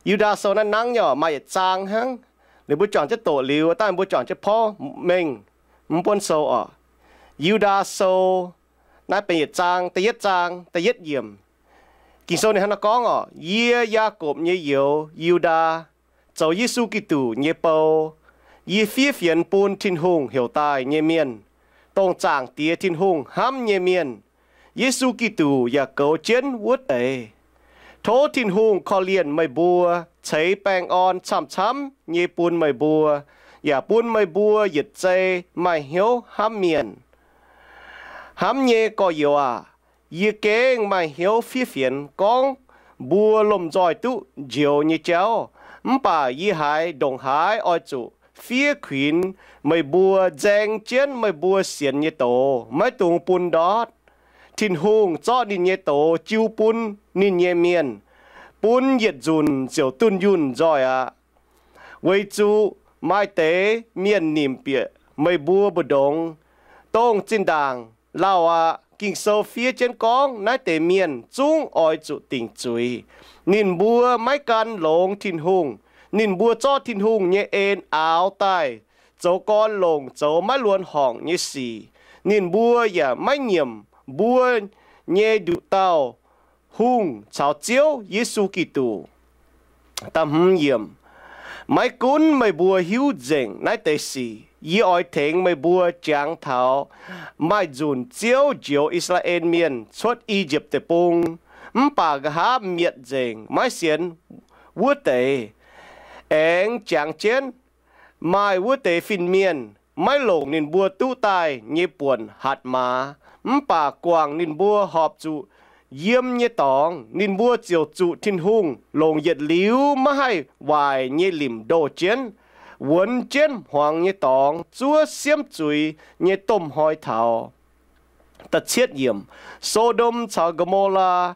Yu^ndaa Sou naaiv nangv nyei oc, maaih yietc zaang hnangv. Liuz mbuo juangc jienv doqc liuz, dangh mbuo juangc jienv porv mengh, mv buonv sou oc. Yu^ndaa Sou naaiv benx yietc zaang, da'yietv zaang, da'yietv yiemc. Ging-Sou ninh hnangv naaiv gorngv oc, Yie, Yaakopv nyei youz, Yu^ndaa, zoux Yesu Giduc nyei bou. Yie fiev fienx bun Tin-Hungh heuc daaih nyei mienh, dongh Zaangc Diex Tin-Hungh hnamv nyei mienh, Yesu Giduc yaac goux jienv wuov deix. Tov Tin-Hungh korv-lienh meih mbuo, ceix baengh orn camv-camv nyei bun meih mbuo, yaac bun meih mbuo yietc zei maaih hnyouv hnamv mienh. Hnamv nyei gorx-youz aac, yie gengh maaih hnyouv fiev fienx gorngv mbuo lomh nzoih duqv njoux nyei jauv. Mv baac yie haiz ndongc haaix oix zuqc fiev kuinx meih mbuo nzaeng jienv meih mbuo sienx nyei doz, maiv dungx bun ndortv. Tin-Hungh zorqv ninh nyei doz jiu bun ninh nyei mienh, bun yietc nzunc ziouc dunh yunh nzoih aqv. Weic zuqc maaih deix mienh nimc bieqc meih mbuo mbu'ndongx, dongh zinh ndaangc lauh aqv. Ging-Sou fiev jienv gorngv naaiv deix mienh zungv oix zuqc dingc zuiz. Ninh mbuo maiv gan longx Tin-Hungh. Ninh mbuo zorqv Tin-Hungh nyei en aaux daaih zoux gorn longc zoux maiv luonx horngc nyei sic. Ninh mbuo yaac maiv nyiemc mbuo nyei nduqc dauh Hungh caux Ziouv Yesu Giduc. Maiv gunv meih mbuo hiuv nzengc naaiv deix sic, yie oix tengx meih mbuo jangx taux maaih nzunc Ziouv njoux I^saa^laa^en Mienh cuotv I^yipv Deic-Bung. Mv baac nqa'haav mietc nzengc maiv sienx wuov deix. Aengx jangx jienv maaih wuov deix fin-mienh maiv longc ninh mbuo duqv daaih nyei buonc hatc maaz, mv baac guangc ninh mbuo horpc zuqc yiem nyei dorngx, ninh mbuo ziouc zuqc Tin-Hungh longc yietc liuz maiv haih waaic nyei limc ndoh jienv, wuonx jienv hmuangx nyei dorngx zuov siemv zuiz nyei domh hnoi taux. So^ndom caux Go^mo^laa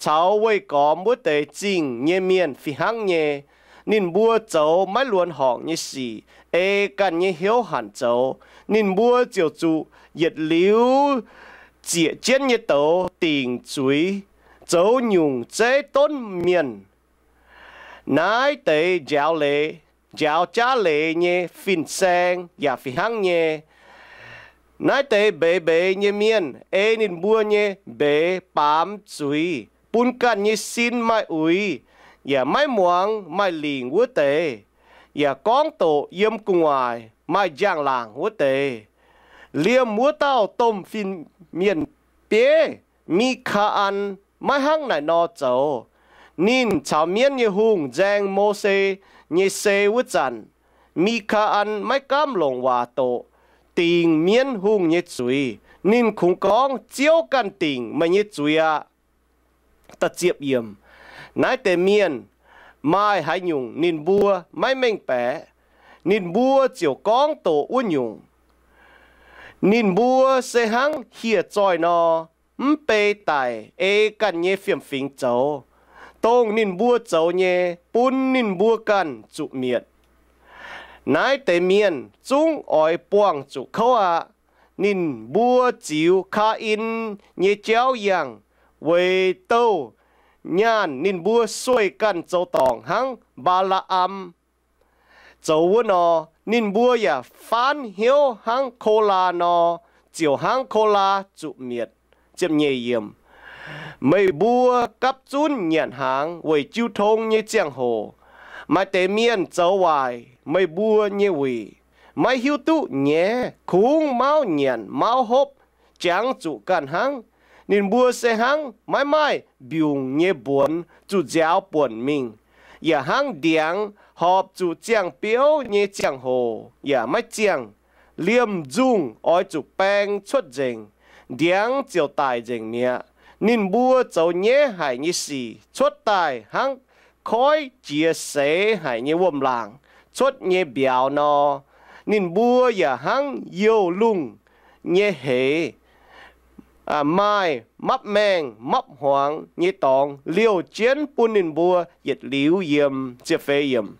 caux weih gormx wuov deix zingh nyei mienh fih hnangv nyei. Ninh mbuo zoux maiv luonx horngc nyei sic, ei ganh nyei hnyouv hanc zoux. Ninh mbuo ziouc zuqc yietc liuz zieqc jienv nyei douz dingc zuiz, zoux nyungc zeiv donv mienh. Naaiv deix njaaux leiz, njaaux jaav leiz nyei fin-saeng yaac fih hnangv nyei. Naaiv deix mbeix mbeix nyei mienh ei ninh mbuo nyei mbeix baamz zuiz, bun ganh nyei sin maaih uix, yaac maiv muangx maaih lingc wuov deix, yaac gorngv doqc yiem gu'nguaaic maaih njang-laangc wuov deix. Liemh wuov dauh domh fin-mienh bieiv, Mi^kaa^an, maiv hnangv naaic nor zoux. Ninh caux mienv nyei hungh nzaeng Mose nyei sei wuov zanc, Mi^kaa^an maiv gaamv longc waac doqc dingc mienv hungh nyei zuiz. Ninh kungx gorngv, Ziouv ganh dingc meih nyei zuiz aqv. Naaiv deix mienh maaih haaix nyungc ninh mbuo maiv mengh baeqc, ninh mbuo ziouc gorngv doqc wuov nyungc. Ninh mbuo se hnangv hieh zoih nor, mv bei daic ei ganh nyei fiem-fingx zoux. Dongh ninh mbuo zoux nyei bun ninh mbuo ganh zuqc mietc. Naaiv deix mienh zungv oix buangh zuqc kouv aqv. Ninh mbuo ziux Kaa^in nyei jauv yangh, weic douh nyaanh ninh mbuo sueih ganh zoux dorngc hnangv Mbaa^laa^am zoux wuov nor. Ninh mbuo yaac faanv hnyouv hnangv Kolaa nor, ziouc hnangv Kolaa zuqc mietc. Meih mbuo gapv zunv nyanc hnaangx weic jiu tong nyei ziangh hoc. Maaih deix mienh zoux waaic meih mbuo nyei wuic, maiv hiuv duqv nyaiv, kungx mauv nyanc mauv hopv, jangx zuqc ganh hnangv. Ninh mbuo se hnangv maiv maaih mbiungc nyei mbuonx zuqc nziaaux buonc mingh, yaac hnangv ndiangx horpc zuqc ziangh biouv nyei ziangh hoc yaac maiv ziangh. Liemh nzungh oix zuqc baeng cuotv nzengc, ndiangx ziouc daic nzengc mi'aqv. Ninh mbuo zoux nyaiv haic nyei sic cuotv daaih hnangv koiv jiex seix haic nyei wuom-laangc cuotv nyei mbiauz nor. Ninh mbuo yaac hnangv youh lungh nyei heix, maaih mapv maengh mapv hmuangx nyei dorngx liouh jienv bun ninh mbuo yietc liuz yiem.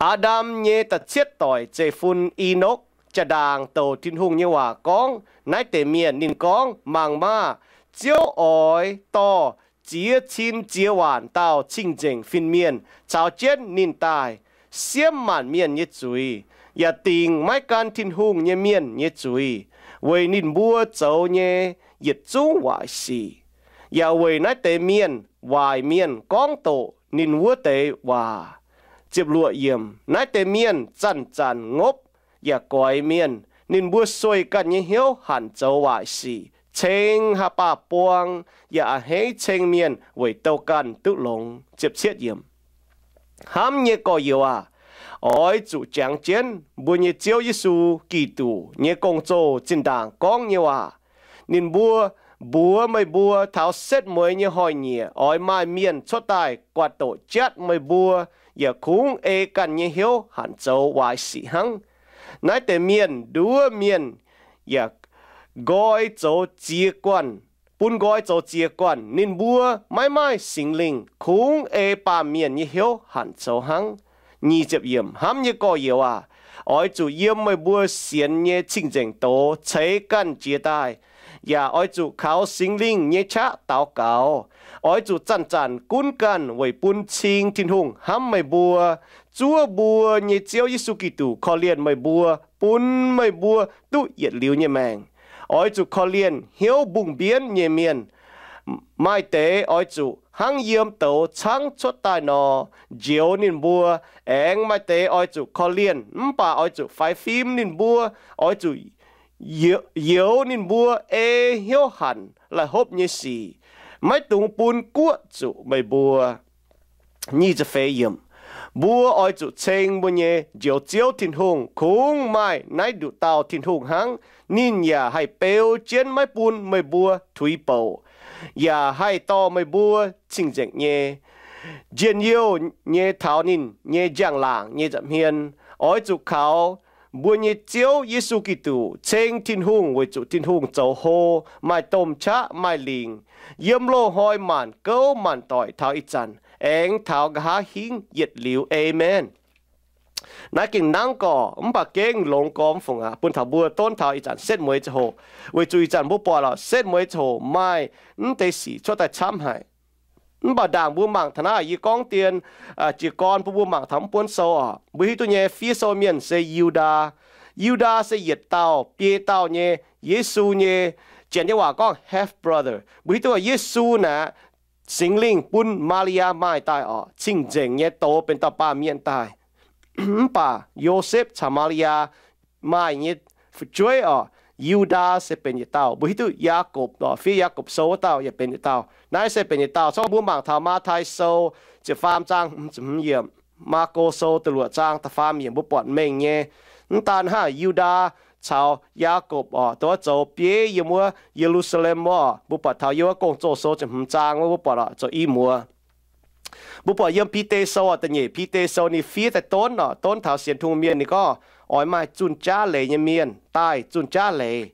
Aa^ndam nyei da'cietv doic zeiv fun, Enokv, jaa-ndaangc douc Tin-Hungh nyei waac gorngv naaiv deix mienh. Ninh gorngv, Mangc maah! Ziouv oix dorh ziex cin ziex waanc dauh cing-nzengc fin-mienh caux jienv ninh daaih, siemv maanc mienh nyei zuiz, yaac dingc maiv gan Tin-Hungh nyei mienh nyei zuiz, weic ninh mbuo zoux nyei yietc zungv waaic sic, yaac weic naaiv deix mienh waaic mienh gorngv doqc ninh wuov deix waac. Ziepc luoqc yiemc, naaiv deix mienh zanc-zanc ngopv yaac goix mienh. Ninh mbuo sueih ganh nyei hnyouv hanc zoux waaic sic, ceng haaix baah buang yaac a'hneiv ceng mienh weic douh ganh duqv longx. Hnamv nyei gorx-youz aac, oix zuqc jangx jienv mbuo nyei Ziouv Yesu Giduc nyei gong-zoh zinh ndaangc gorngv nyei waac. Ninh mbuo mbuox meih mbuo, taux setv mueiz nyei hnoi-nyieqc oix maaih mienh cuotv daaih guatc doqc jatv meih mbuo, yaac kungx ei ganh nyei hnyouv hanc zoux waaic sic hnangv. Naaiv deix mienh nduov mienh yaac nqoi zoux ziex guanh, bun nqoi zoux ziex guanh. Ninh mbuo maiv maaih Singx Lingh, kungx ei baamh mienh nyei hnyouv hanc zoux hnangv. Hnamv nyei gorx-youz aac, oix zuqc yiem meih mbuo sienx nyei cing-nzengc doz ceix ganh jiez daaih, yaac oix zuqc kaux Singx Lingh nyei qaqv daux gaux. Oix zuqc zanc-zanc gunv ganh weic bun cing Tin-Hungh hnamv meih mbuo, zuov mbuo nyei Ziouv Yesu Giduc korv-lienh meih mbuo, bun meih mbuo duqv yietc liuz nyei maengc. Oix zuqc korv-lienh hnyouv mbungh mbienv nyei mienh. Maaih deix oix zuqc hnangv yiem douz caangv cuotv daaih nor, njoux ninh mbuo. Aengx maaih deix oix zuqc korv-lienh mv baac oix zuqc faix fim ninh mbuo. Oix zuqc youx ninh mbuo ei hnyouv hanc laih hopv nyei sic, maiv dungx bun guoqv zuqc meih mbuo. Mbuo oix zuqc ceng mbuo nyei Njoux Ziouv Tin-Hungh. Kungx maaih naaiv nduqc dauh Tin-Hungh hnangv. Ninh yaac haih beu jienv maiv bun meih mbuo tuix bouc, yaac haih dorh meih mbuo cing-nzengc nyei njien-youh nyei taux ninh nyei njang-laangc nyei nza'hmien. Oix zuqc kaux mbuo nyei Ziouv Yesu Giduc ceng Tin-Hungh weic zuqc Tin-Hungh zoux hlo, maaih domh qaqv maaih lingc, yiem loz-hnoi maanc gouv maanc doic taux ih zanc, aengx taux nqa'haav hingv yietc liuz. Aamen. Naaiv gengh nangv gorx mv baac gengh longx gormx fungc aqv, bun taux mbuo donv taux ih zanc setv mueiz ziangh hoc. Weic zuqc ih zanc mbuo buatc lorqc, setv mueiz ziangh hoc maaih mv deix sic cuotv daaih camv haic. Mv baac ndaangc mbuo mangc taux naaiv, yie gorngv dien jiez gorn bun mbuo mangc taux mv buonv sou oc. Mbuo hiuv duqv nyei, fiev sou mienh se Yu^ndaa. Yu^ndaa se yietc dauh biei dauh nyei Yesu nyei, Janx nyei waac gorngv half brother. Mbuo hiuv duqv Yesu naaic, Singx Lingh bun Maa^li^yaa maaih daaih oc, cing-nzengc nyei douz benx dauh baamh mienh daaih. Mv baac Yosepv caux Maa^li^yaa maaih nyei fu'jueiv oc, Yu^ndaa se benx yietc dauh. Mbuo hiuv duqv Yaakopv oc, fiev Yaakopv Sou wuov dauh yaac benx yietc dauh. Naaiv se benx yietc dauh. Corc mbuo mangc taux Matv^tai Sou ziepc faam zaang, Maako Sou da'luoqc zaang da'faam yiemc mbuo buatc mengh nyei. Mv daan hnangv Yu^ndaa caux Yaakopv oc, dongh zoux bieiv yiem wuov Ye^lu^saa^lem wuov, mbuo buatc taux yiem wuov Gong-Zoh Sou ziepc hmz zaang wuov, mbuo buatc oc, zoux i muoz. Mbuo buatc yiem Bide Sou oc, da'nyeic Bide Sou ninh fiev daaih donv oc, donv taux sienx Tin-Hungh mienh, ninh gorngv oix maaih zunh jaav leiz nyei mienh daaih zunh jaav leiz.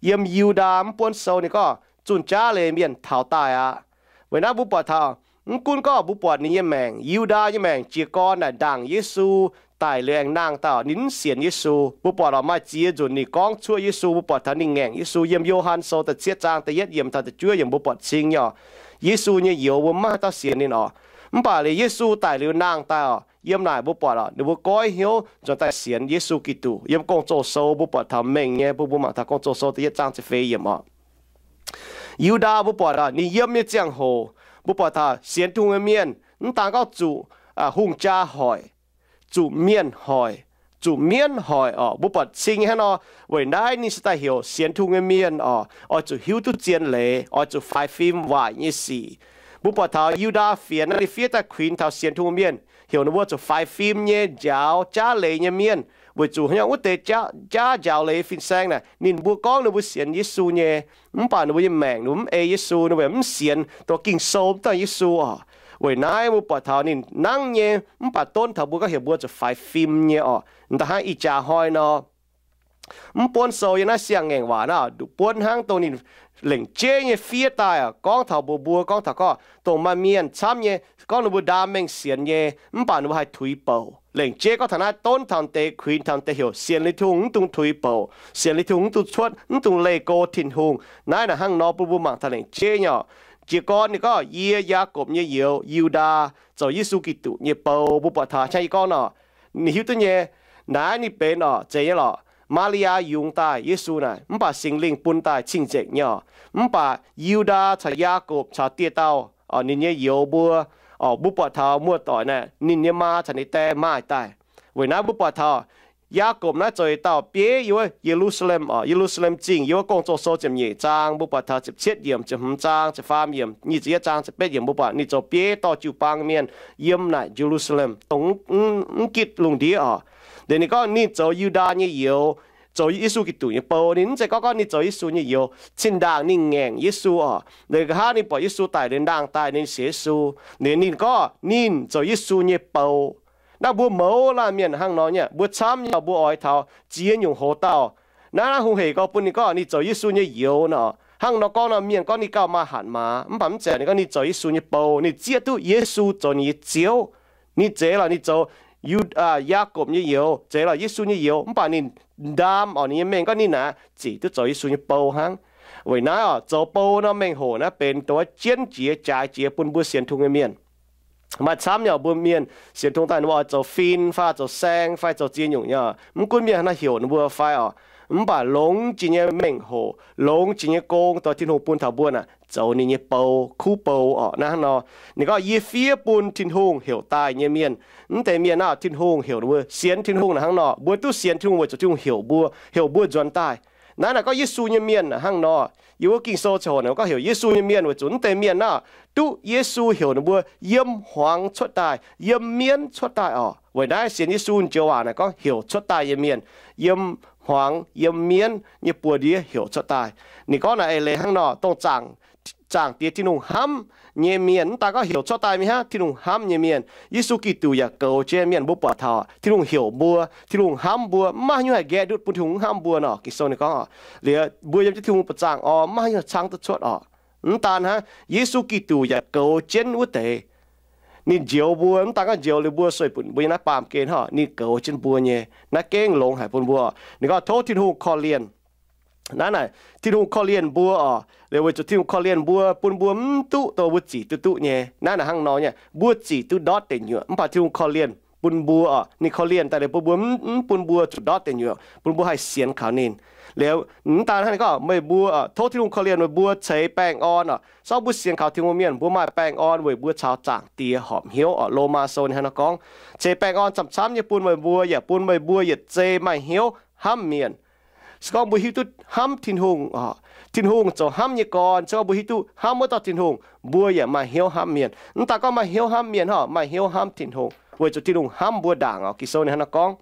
Yiem Yu^ndaa mv buonv sou ninh gorngv zunh jaav leiz mienh taux daaih aqv. Weic naaiv mbuo buatc taux mv gunv gorngv mbuo buatc ninh nyei maengc, Yu^ndaa nyei maengc jiez gorn naaic ndaangc Yesu daic liuz aengx nangh daaih, ninh mv sienx Yesu. Mbuo buatc oc, maaih ziex nzunc ninh gorngv cuoqv Yesu. Mbuo buatc taux ninh ngaengc Yesu yiem Yo^han Sou da'cietv zaang da'yietv yiemc taux da'juov yiemc mbuo buatc cing nyei oc. Yesu nyei youz mbuo maiv maaih dauh sienx ninh oc. Mv baac liuz Yesu daic liuz nangh daaih oc, yiem naaic mbuo buatc oc, ninh mbuo goiv hnyouv nzuonx daaih sienx Yesu Giduc. Yiem Gong-Zoh Sou mbuo buatc taux mengh nyei, mbuo mbuo mangc taux Gong-Zoh Sou da'yietv zaang ziepc feix yiemc oc. Yu^ndaa mbuo buatc oc, ninh yiem nyei ziangh hoc mbuo buatc taux sienx Tin-Hungh nyei mienh mv daan gorngv zuqc hungh jaa hoic, zuqc mienh hoic, zuqc mienv hoic oc. Mbuo buatc cing nyei hnangv nor. Weic naaiv ninh se daaih heuc sienx Tin-Hungh nyei mienh oc, oix zuqc hiuv duqv zien leiz, oix zuqc faix fim waaic nyei sic. Mbuo buatc taux Yu^ndaa fienx naaiv, ninh fiev daaih kuinx taux sienx Tin-Hungh mienh, heuc ninh mbuo zuqc faix fim nyei, njaaux jaav leiz nyei mienh, weic zuqc haaix nyungc wuov deix jaav njaaux leiz fin-saeng naaic, ninh mbuo gorngv ninh mbuo sienx Yesu nyei, mv baac ninh mbuo nyei maengc ninh mbuo mv ei Yesu, ninh mbuo mv sienx dongh Ging-Sou mv dongh Yesu oc. Weic naaiv mbuo buatc taux ninh nangv nyei, mv baac donv taux mbuo gorngv heuc mbuo zuqc faix fim nyei oc. Da'hnangv ih jaax hnoi nor, mv buonv sou yiem naaiv Siang-Ngaengc Waac naaiv, buonv hnangv dongh ninh lengc jeiv nyei fiev daaih oc, gorngv taux mbuox mbuo, gorngv taux gorngv dongh maaih mienh camv nyei gorngv ninh mbuo ndaam mengh sienx nyei, mv baac ninh mbuo haih tuix bouc. Lengc jeiv gorngv taux naaiv, donv taux deix, kuinx taux deix, heuc sienx liuz Tin-Hungh mv dungx tuix bouc, sienx liuz Tin-Hungh mv dungx cuotv, mv dungx leih go Tin-Hungh. Naaiv naaic hnangv nor bun mbuo mangc taux lengc jeiv nyei oc. jiez gorn ninh gorngv, Yie, Yaakopv nyei youz, Yu^ndaa, zoux Yesu Giduc nyei bou. Mbuo buatc taux hnangv yie gorngv nor, ninh hiuv duqv nyei. Naaiv ninh benx oc, zeiz nyei lorqc. Maa^li^yaa yungz daaih Yesu naaic, mv baac Singx Lingh bun daaih cing-nzengc nyei oc. Mv baac Yu^ndaa caux Yaakopv caux dieh dauh, ninh nyei youz mbuo, mbuo buatc taux muoz-doic naaic, ninh nyei maa caux ninh die maaih daaih. Weic naaiv mbuo buatc taux Yaakopv naaiv zoux yietc dauh bieiv yiem wuov Ye^lu^saa^lem oc, Ye^lu^saa^lem Zingh, yiem wuov Gong-Zoh sou ziepc nyeic zaang, mbuo buatc taux ziepc cietv yiemc, ziepc hmz zaang, ziepc faam yiemc, nyic ziepc yietv zaang, ziepc betv yiemc, mbuo buatc ninh zoux bieiv dorh jiu-baang mienh yiem naaic Ye^lu^saa^lem, dongh mv gitv lungh ndiev oc. Liuz ninh gorngv ninh zoux Yu^ndaa nyei youz, zoux Yesu Giduc nyei bou. Ninh mv zeiz gorngv gorngv ninh zoux Yesu nyei youz. Zinh ndaangc ninh ngaengc Yesu oc, liuz nqa'haav ninh buatc Yesu daic liuz ndaangc daaih ninh sienx Yesu. Liuz ninh gorngv ninh zoux Yesu nyei bou. Naaiv mbuo mouz laanh mienh hnangv nor nyei, mbuo camv nyei, mbuo oix taux ziex nyungc hoz dauh. Naaiv, naaiv hungh hec gorx bun ninh gorngv ninh zoux Yesu nyei youz nor. Hnangv nor gorngv nor, mienh gorngv ninh gauh maaih hatc maaz, mv baac mv zeiz, ninh gorngv ninh zoux Yesu nyei bou. Ninh zieqv duqv Yesu zoux ninh nyei Ziouv. Ninh zeiz lorqc, ninh zoux Yu, Yaakopv nyei youz, zeiz lorqc Yesu nyei youz, mv baac ninh ndaam oc, ninh nyei mengh gorngv ninh naaic zic duqv zoux Yesu nyei bou hnangv. Weic naaiv oc, zoux bou nor mengh hoc naaiv benx dongh jienv jiex jaaix jiex bun mbuo sienx Tin-Hungh nyei mienh. Maaih camv nyei mbuo mienh sienx Tin-Hungh daaih ninh mbuo oix zoux fin fai zoux saeng fai zoux ziex nyungc nyei. Mv gunv mienh haaix nor heuc ninh mbuo fai oc, mv baac longx jiex nyei mengh hoc, longx jiex nyei gong, dongh Tin-Hungh bun taux mbuo naaic, zoux ninh nyei bou, kuv bou oc. Naaiv hnangv nor, ninh gorngv, Yie fiev bun Tin-Hungh heuc daaih nyei mienh. Mv deix mienh naaic, Tin-Hungh heuc ninh mbuo sienx Tin-Hungh naaic hnangv nor. Mbuo duqv sienx Tin-Hungh weic zuqc Tin-Hungh heuc mbuo, heuc mbuo nzuonx daaih. Naaiv naaic gorngv Yesu nyei mienh naaic hnangv nor. Yiem wuov Ging-Sou ziangh hoc naaic gorngv heuc Yesu nyei mienh weic zuqc mv deix mienh naaic duqv Yesu heuc ninh mbuo yiem hmuangx cuotv daaih, yiem mienv cuotv daaih oc. Weic naaiv sienx Yesu joux waac naaic gorngv heuc cuotv daaih nyei mienh, yiem hmuangx, yiem mienv nyei buoz-ndiev heuc cuotv daaih. Ninh gorngv naaic eix leiz hnangv nor, dongh zaangc, zaangc Diex Tin-Hungh hnamv nyei mienh, mv daan gorngv heuc cuotv daaih mingh hnangv, Tin-Hungh hnamv nyei mienh. Yesu Giduc yaac goux jienv mienh. Mbuo buatc taux Tin-Hungh heuc mbuo, Tin-Hungh hnamv mbuo, mv maaih haaix nyungc haih nqaeqv ndutv bun Tin-Hungh mv hnamv mbuo nor. Ging-Sou ninh gorngv, liuz mbuo yiem jienv Tin-Hungh ba'zangh orv, mv maaih haaix nyungc haih caangv duqv cuotv oc. Mv daan hnangv, Yesu Giduc yaac goux jienv wuov deix. Ninh njoux mbuo, mv daan gorngv njoux liuz mbuo sueih bunc mbuo nyei naaiv baamh gen hnangv, ninh goux jienv mbuo nyei. Naaiv gengh longx haic bun mbuo. Ninh gorngv tov Tin-Hungh korv-lienh. Naaiv naaic, Tin-Hungh korv-lienh mbuo oc. Liuz weic zuqc Tin-Hungh korv-lienh mbuo, bun mbuo mv duqv dongh mbuo zic duqv duqv nyei. Naaiv naaic hnangv nor nyei, mbuo zic duqv ndortv deic nyuoqc, mv baac Tin-Hungh korv-lienh bun mbuo oc. Ninh korv-lienh daaih liuz bun mbuo mv, mv bun mbuo zuqc ndortv deic nyuoqc, bun mbuo haih sienx kaux ninh. Liuz mv daan hnangv, ninh gorngv meih mbuo, tov Tin-Hungh korv-lienh meih mbuo ceix baengh orn oc. Se gorngv mbuo sienx kaux Tin-Hungh mienh, mbuo maaih baengh orn weic mbuo caux Zaangc Diex horpc hnyouv oc. Lomaa Sou ninh hnangv nor gorngv, ceix baengh orn camv-camv nyei bun meih mbuo, yaac bun meih mbuo yietc zei maaih hnyouv hnamv mienh. Se gorngv mbuo hiuv duqv hnamv Tin-Hungh oc, Tin-Hungh zoux hnamv nyei gorn. Se gorngv mbuo hiuv duqv hnamv wuov dauh Tin-Hungh, mbuo yaac maaih hnyouv hnamv mienh. Mv daan gorngv maaih hnyouv hnamv mienh hnangv, maaih hnyouv hnamv Tin-Hungh, weic zuqc Tin-Hungh hnamv mbuo ndaangc oc. Ging-Sou ninh hnangv nor gorngv.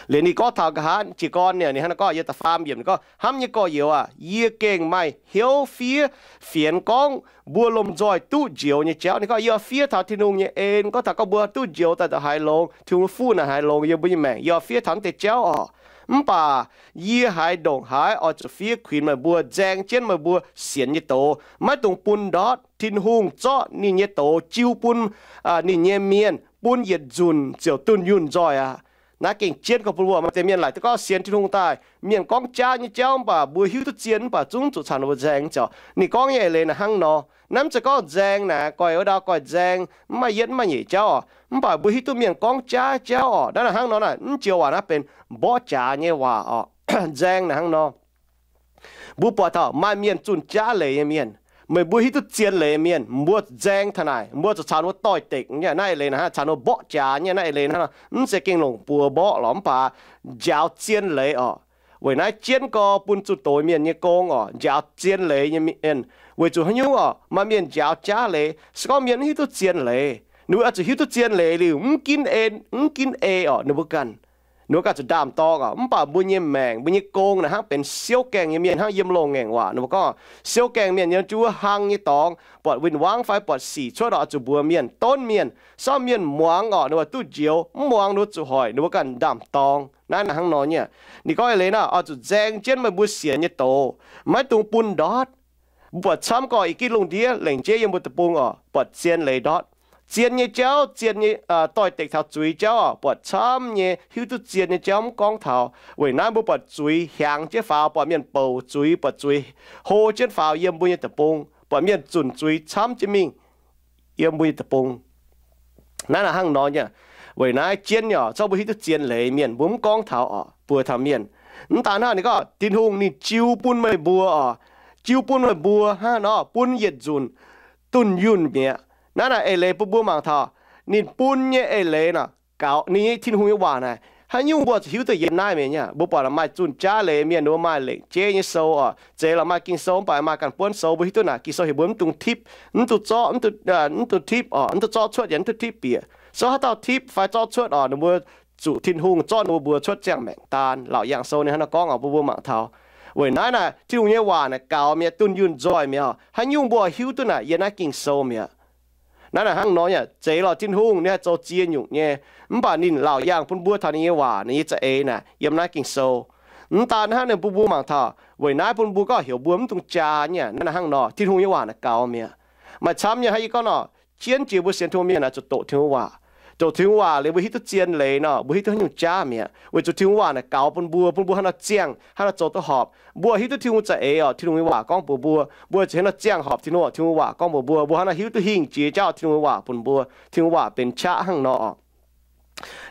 Liuz ninh gorngv taux nqa'haav jiez gorn, ninh hnangv nor gorngv, yiem da'faam yiemc ninh gorngv, Hnamv nyei gorx-youz aac, yie gengh maaih hnyouv fiev fienx gorngv mbuo lomh nzoih duqv njoux nyei jauv. Ninh gorngv yie fiev taux Tin-Hungh nyei en, gorngv taux gorngv mbuo duqv njoux daaih nza'haaix longx, Tin-Hungh fuqv naaic haaix longx yiem mbuo nyei maengc, yie fiev taux mv deix jauv oc. Mv baac yie haiz ndongc haaix oix zuqc fiev kuinx meih mbuo, nzaeng jienv meih mbuo sienx nyei doz, maiv dungx bun ndortv. Tin-Hungh zorqv ninh nyei doz jiu bun ninh nyei mienh, bun yietc nzunc ziouc dunh yunh nzoih aqv. Naaiv gengh jienv gorx bun mbuo. Maaih deix mienh laaic duqv gorngv sienx Tin-Hungh daaih, mienh gorngv jaav nyei jauv mv baac mbuo hiuv duqv zien, mv baac zungv zuqc caux ninh mbuo nzaeng ziouc. Ninh gorngv nyei eix leiz naaic hnangv nor. Naaiv mv zeiz gorngv nzaeng naaic goiv wuov ndau goiv nzaeng, mv maaih yietv mv maaih nyeic jauv oc. Mv baac mbuo hiuv duqv mienh gorngv jaav jauv oc. Naaiv naaic hnangv nor naaic, mv joux waac naaiv benx mborqv jaax nyei waac oc. Nzaeng naaic hnangv nor. Mbuo buatc taux maaih mienh zunh jaav leiz nyei mienh, meih mbuo hiuv duqv zien leiz mienh, mbuo nzaeng taux naaic, mbuo zuqc caux ninh mbuo doix-dekc nyei. Naaiv eix leiz naaic hnangv, caux ninh mbuo mborqv jaax nyei. Naaiv eix leiz hnangv nor, mv zeiz gengh longc buoz mborqv lorqc, mv baac njaaux zien leiz oc. Weic naaiv jienv gorx bun zunh doz mienh nyei gong oc, njaaux zien leiz nyei mienh. Weic zuqc haaix nyungc oc? Maaih mienh njaaux jaav leiz. Se gorngv mienh mv hiuv duqv zien leiz, ninh mbuo oix zuqc hiuv duqv zien leiz liuz, mv ginv ei, mv ginv ei oc, ninh mbuo ganh, ninh mbuo ganh zuqc ndaam-dorng oc. Mv baac mbuo nyei maengc, mbuo nyei gong naaic hnangv benx siouv gaengh nyei mienh, hnangv yiem loz-ngaengc waac ninh mbuo gorngv, siouv gaengh mienh yiem jienv wuov hlang nyei dorngx, buatc win-wangv fai buatc sic cuotv oc, oix zuqc mbuox mienh, donv mienh. Se gorngv mienh muangx oc, ninh mbuo duqv njoux. Mv muangx, ninh mbuo zuqc hoic, ninh mbuo ganh ndaam-dorng. Naaiv naaic hnangv nor nyei. Ninh gorngv eix leiz naaic, oix zuqc nzaeng jienv meih mbuo sienx nyei doz, maiv dungx bun ndortv. Mbuo buatc camv gorx ih ginv lungh ndiev lengc jeiv yiem mbuo deic-bung oc, buatc zien leiz ndortv. Zien nyei jauv, zien nyei, doix-dekc taux zuiz jauv oc, buatc camv nyei, hiuv duqv zien nyei jauv mv gorngv taux. Weic naaiv mbuo buatc zuiz hiaangx jienv faaux, buatc mienh bouc zuiz, buatc zuiz hlo jienv faaux yiem mbuo nyei deic-bung. buatc mienh zunc zuiz camv jienv mingh yiem mbuo nyei deic-bung. Naaiv naaic hnangv nor nyei. Weic naaiv jienv nyei oc, zorqv mbuo hiuv duqv zien leiz mienh mbuo mv gorngv taux oc, mbuox taux mienh. Mv daan hnangv, ninh gorngv Tin-Hungh ninh jiu bun meih mbuo oc, jiu bun meih mbuo hnangv nor bun yietc nzunc dunh yunh mi'aqv. Naaiv naaic eix leiz bun mbuo mangc taux ninh bun nyei eix leiz nor, gaux ninh nyei Tin-Hungh nyei waac naaic haaix nyungc mbuo zuqc hiuv duqv yiem naaiv mi'aqv. Mbuo buatc maaih zunh jaav leiz mienh ninh mbuo maaih lengc jeiv nyei sou oc, zeiz lorqc maaih Ging-Sou mv baac maaih ganh buonv sou mbuo hiuv duqv naaic Ging-Sou heuc mbuo mv dungx tipv, mv dungx zorqv, mv dungx tipv oc, mv dungx zorqv cuotv yaac mv dungx tipv bieqc. Sou haaix dauh tipv fai zorqv cuotv oc, ninh mbuo zuqc Tin-Hungh zorqv ninh mbuo mbuox cuotv ziangh maengc daan. Laauc Yaangh Sou ninh hnangv nor gorngv oc, mbuo mbuo mangc taux. Weic naaiv naaic Tin-Hungh nyei waac naaic gaux mi'aqv, dunh yunh nzoih mi'aqv oc, haaix nyungc mbuo hiuv duqv naaic yiem naaiv Ging-Sou mi'aqv. Naaiv naaic hnangv nor nyei, zeiz lorqc Tin-Hungh ninh haih zoux ziex nyungc nyei, mv baac ninh laauc yaangh bun mbuo taux ninh nyei waac, ninh nyei za'eix naaic yiem naaiv Ging-Sou. Mv daan hnangv, ninh bun mbuo mangc taux, weic naaiv bun mbuo gorngv heuc mbuo mv dungx jaa nyei. Naaiv naaic hnangv nor, Tin-Hungh nyei waac naaic gaux mi'aqv. Maaih camv nyei hnangv yie gorngv nor, jienv jiex mbuo sienx Tin-Hungh mienh naaic zuqc doqc Tin-Hungh waac. Doqc Tin-Hungh waac liuz mbuo hiuv duqv zien leiz nor, mbuo hiuv duqv haaix nyungc jaav mi'aqv, weic zuqc Tin-Hungh waac naaic gaux bun mbuo, bun mbuo hnangv nor ziangh, hnangv nor zoux duqv horpc. Mbuo hiuv duqv Tin-Hungh za'eix oc, Tin-Hungh nyei waac gorngv mbuox mbuo, mbuo zuqc hnangv nor ziangh horpc Tin-Hungh, Tin-Hungh waac gorngv mbuox mbuo, mbuo hnangv nor hiuv duqv hingh jiex jauv Tin-Hungh nyei waac bun mbuo, Tin-Hungh waac benx qaqv hnangv nor oc.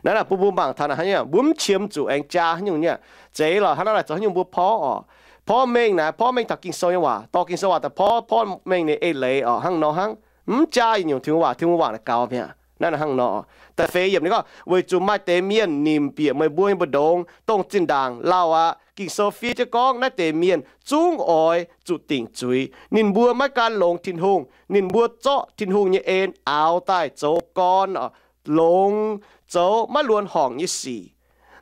Naaiv naaic bun mbuo mangc taux naaic hnangv nyei, mbuo mv qiemx zuqc aengx jaa haaix nyungc nyei. Zeiz lorqc hnangv naaiv naaic zoux haaix nyungc mbuo porv oc. Porv mengh naaic, porv mengh taux Ging-Sou nyei waac, dorh Ging-Sou waac daaih porv, porv mengh ninh eix leiz oc, hnangv nor hnangv. Mv jaa yietc nyungc Tin-Hungh waac, Tin-Hungh waac naaic gaux mi'aqv. Naaiv naaic hnangv nor, da'feix yiemc ninh gorngv, weic zuqc maaih deix mienh nimc bieqc meih mbuo nyei mbu'ndongx dongh zinh ndaangc lauh aqv. Ging-Sou fiev jienv gorngv naaiv deix mienh zungv oix zuqc dingc zuiz. Ninh mbuo maiv gan longx Tin-Hungh, ninh mbuo zorqv Tin-Hungh nyei en aaux daaih zoux gorn, longx, zoux maiv luonx horngc nyei sic.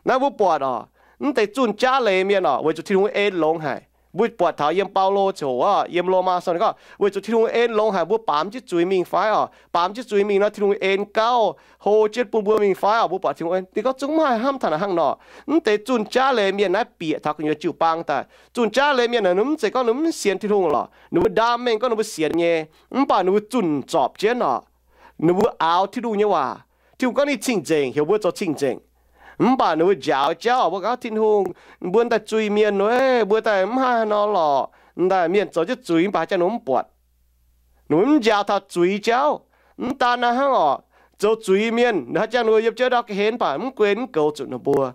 Naaiv mbuo buatc oc, mv deix zunh jaav leiz mienh oc, weic zuqc Tin-Hungh en longx haic. Mbuo buatc taux yiem Baulo ziouc oc, yiem Lomaa sou ninh gorngv, weic zuqc Tin-Hungh en longx haic, mbuo baamz jienv zuiz mingh fai oc, baamz jienv zuiz mingh nor, Tin-Hungh en gauh hlo jienv bun mbuo mingh fai oc. Mbuo buatc Tin-Hungh en, ninh gorngv zungv mv haih hnamv taux naaic hnangv nor. Mv deix zunh jaav leiz mienh naaiv bieqc taux gu'nyuoz jiu-baang daaih. Zunh jaav leiz mienh naaic, ninh mv zeiz gorngv ninh mv sienx Tin-Hungh lorqc, ninh mbuo ndaam mengh gorngv ninh mbuo sienx nyei, mv baac ninh mbuo zunh zorpc jienv oc. Ninh mbuo aaux Tin-Hungh nyei waac. Tin-Hungh gorngv ninh cing-nzengc, heuc mbuo zoux cing-nzengc. Mv baac ninh mbuo njaaux jauv, mbuo gorngv, Tin-Hungh, mbuo daaih zuiz-mienh, mbuo daaih mv haih nor lorqc. Daaih mienh zoux jienv zuiz mv baac haaix jangx ninh mbuo mv buatc. Ninh mbuo mv njaaux taux zuiz jauv. Mv daan naaiv hnangv oc, zoux zuiz mienh haaix jangx ninh mbuo yiem jienv ndau ga'hlen mv baac mv guen mv goux zuqc ninh mbuo.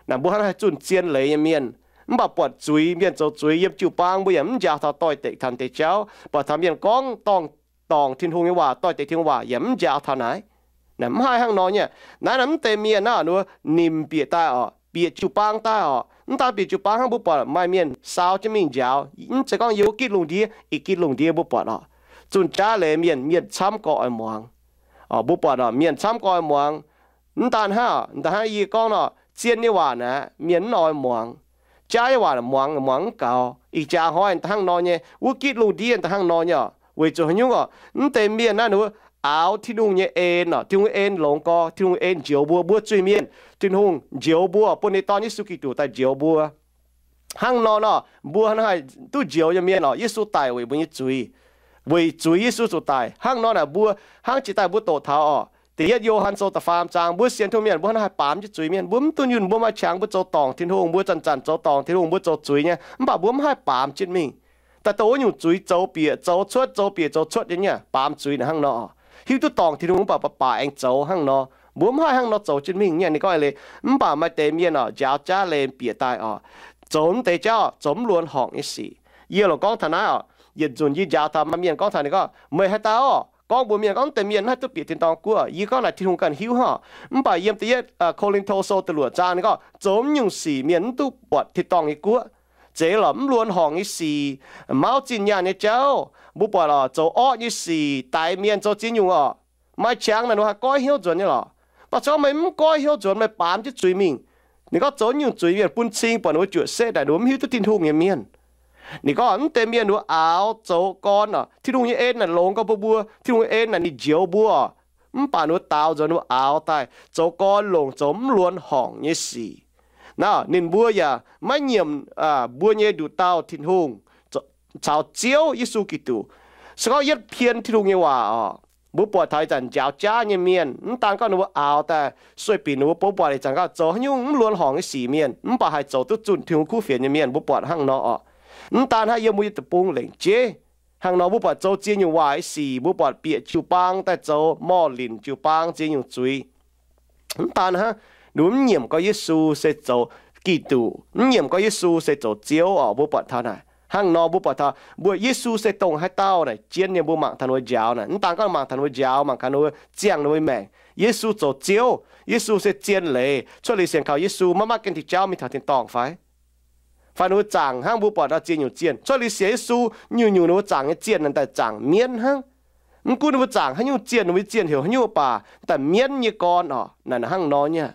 Naaic mbuo hnangv haih zunh zien leiz nyei mienh, mv baac buatc zuiz mienh zoux zuiz yiem jiu-baang mbuo yaac mv njaaux taux doix-dekc taux deix jauv. Buatc taux mienh gorngv dorngc, dorngc Tin-Hungh nyei waac, doix-dekc Tin-Hungh waac yaac mv njaaux taux naaic. Naaic mv haih hnangv nor nyei. Naaiv naaic mv deix mienh naaic ninh mbuo nimc bieqc daaih oc, bieqc jiu-baang daaih oc. Mv daan bieqc jiu-baang hnangv, mbuo buatc maaih mienh saau jienv mingh njaaux, mv zeiz gorngv yiem wuov gitv lungh ndiev, ih gitv lungh ndiev mbuo buatc oc. Zunh jaav leiz mienh, mienh camv gorx oix muangx. Mbuo buatc oc, mienh camv gorx oix muangx. Mv daan hnangv, da'hnangv yie gorngv nor, zien nyei waac naaic mienh mv oix muangx. Jaav nyei waac muangx, muangx mv gaux. Ih jaax hnoi da'hnangv nor nyei, wuov gitv lungh ndiev da'hnangv nor nyei oc. Weic zuqc haaix nyungc oc? Mv deix mienh naaiv ninh mbuo aaux Tin-Hungh nyei en oc, Tin-Hungh en longx gorx, Tin-Hungh en njoux mbuo, mbuo zuiz-mienh. Tin-Hungh njoux mbuo, bun ninh Dorn Yesu Giduc daaih njoux mbuo. Hnangv nor nor, mbuo hnangv haih duqv njoux nyei mienh oc. Yesu daic weic mbuo nyei zuiz. Weic zuiz Yesu zuqc daic. Hnangv nor naaic mbuo hnangv jiex daaih mbuo doqc taux oc, da'yietv Yo^han Sou da'faam zaang, mbuo sienx Tin-Hungh mienh mbuo hnangv haih baamz jienv zuiz mienh. Mbuo mv dunh yunh, mbuo maaih qangx mbuo zoux dorngc Tin-Hungh, mbuo zanc-zanc zoux dorngc Tin-Hungh, mbuo zoux zuiz nyei, mv baac mbuo mv haih baamz jienv mingh. Daaih dongh wuov nyungc zuiz zoux bieqc zoux cuotv, zoux bieqc zoux cuotv nyei, baamz zuiz naaic hnangv nor. Hiuv duqv dorngc Tin-Hungh mv baac baac baac aengx zoux hnangv nor. Mbuo mv haih hnangv nor zoux jienv mingh nyei. Ninh gorngv leiz, mv baac maaih deix mienh oc, njaaux jaav leiz bieqc daaih oc, zoux mv deix jauv, zoux mv luonx horngc nyei sic. Yie loc gorngv taux naaiv oc, yietc nzunc yie njaaux taux maaih mienh gorngv taux ninh gorngv, meih haaix dauh gorngv mbuox mienh gorngv deix mienh mv haih duqv bieqc tin-dorngh guoqv? Yie gorngv naaic Tin-Hungh ganh hiuv hnangv. Mv baac yiem da'yietv Ko^lin^to Sou da'luoqc zaang ninh gorngv, zoux mv nyungc sic mienh mv duqv buatc tin-dorngh nyei guoqv. Zeiz lorqc, mv luonx horngc nyei sic, mauv zinh nyaanh nyei jauv, mbuo buatc lorqc, zoux orqv nyei sic, daix mienh, zoux ziex nyungc oc. Maaih qangx naaic ninh haih goiv hnyouv nzuonx nyei lorqc. Mv baac se gorngv meih mv goiv hnyouv nzuonx, meih baamz jienv zuiz mingh, ninh gorngv zoux nyungc zuiz mienh bun cing buatc ninh mbuo juoqc setv daaih, ninh mbuo mv hiuv duqv Tin-Hungh nyei mienh. Ninh gorngv mv deix mienh ninh mbuo aaux zoux gorn oc, Tin-Hungh nyei en naaic longx gorx bun mbuo, Tin-Hungh nyei en naaic ninh njoux mbuo oc. Mv baac ninh mbuo daaux nzuonx, ninh mbuo aaux daaih zoux gorn longc zoux mv luonx horngc nyei sic. Naaiv ninh mbuo yaac maiv nyiemc mbuo nyei nduqc dauh Tin-Hungh caux Ziouv Yesu Giduc. Se gorngv yietv pien Tin-Hungh nyei waac oc, mbuo buatc taux ih zanc njaaux jaav nyei mienh, mv daan gorngv ninh mbuo aaux daaih sueih binc ninh mbuo, mbuo buatc ih zanc gorngv zoux haaix nyungc mv luonx horngc nyei sic mienh, mv baac haih zoux duqv zunh Tin-Hungh kuv fienx nyei mienh, mbuo buatc hnangv nor oc. Mv daan hnangv, yiem mbuo nyei deic-bung lengc jeiv, Hnangv nor mbuo buatc zoux ziex nyungc waaic sic, mbuo buatc bieqc jiu-baang daaih zoux morh linc jiu-baang ziex nyungc zuiz. Mv daan hnangv, ninh mbuo mv nyiemc gorngv Yesu se zoux Giduc, mv nyiemc gorngv Yesu se zoux Ziouv oc. Mbuo buatc taux naaic hnangv nor, mbuo buatc taux mbuo Yesu se dongh haaix dauh naaic, jienv nyei mbuo mangc taux ninh mbuo njaaux naaic. Mv daan gorngv mangc taux ninh mbuo njaaux, mangc taux ninh mbuo ziangh ninh mbuo maengc. Yesu zoux Ziouv, Yesu se zien leiz. Cuotv liuz sienx kaux Yesu maiv maaih ganh diuh jauv mingh taux tin-dorngh fai? Fai ninh mbuo zaangc hnangv mbuo buatc nor ziex nyungc zienh. Cuotv liuz sienx Yesu, nyungc-nyungc ninh mbuo zaangc nyei zienh naaic daaih zaangc mienv hnangv. Mv gunv ninh mbuo zaangc haaix nyungc zienh, ninh mbuo zienh heuc haaix nyungc baac daaih mienv nyei gorn oc. Naaic hnangv nor nyei.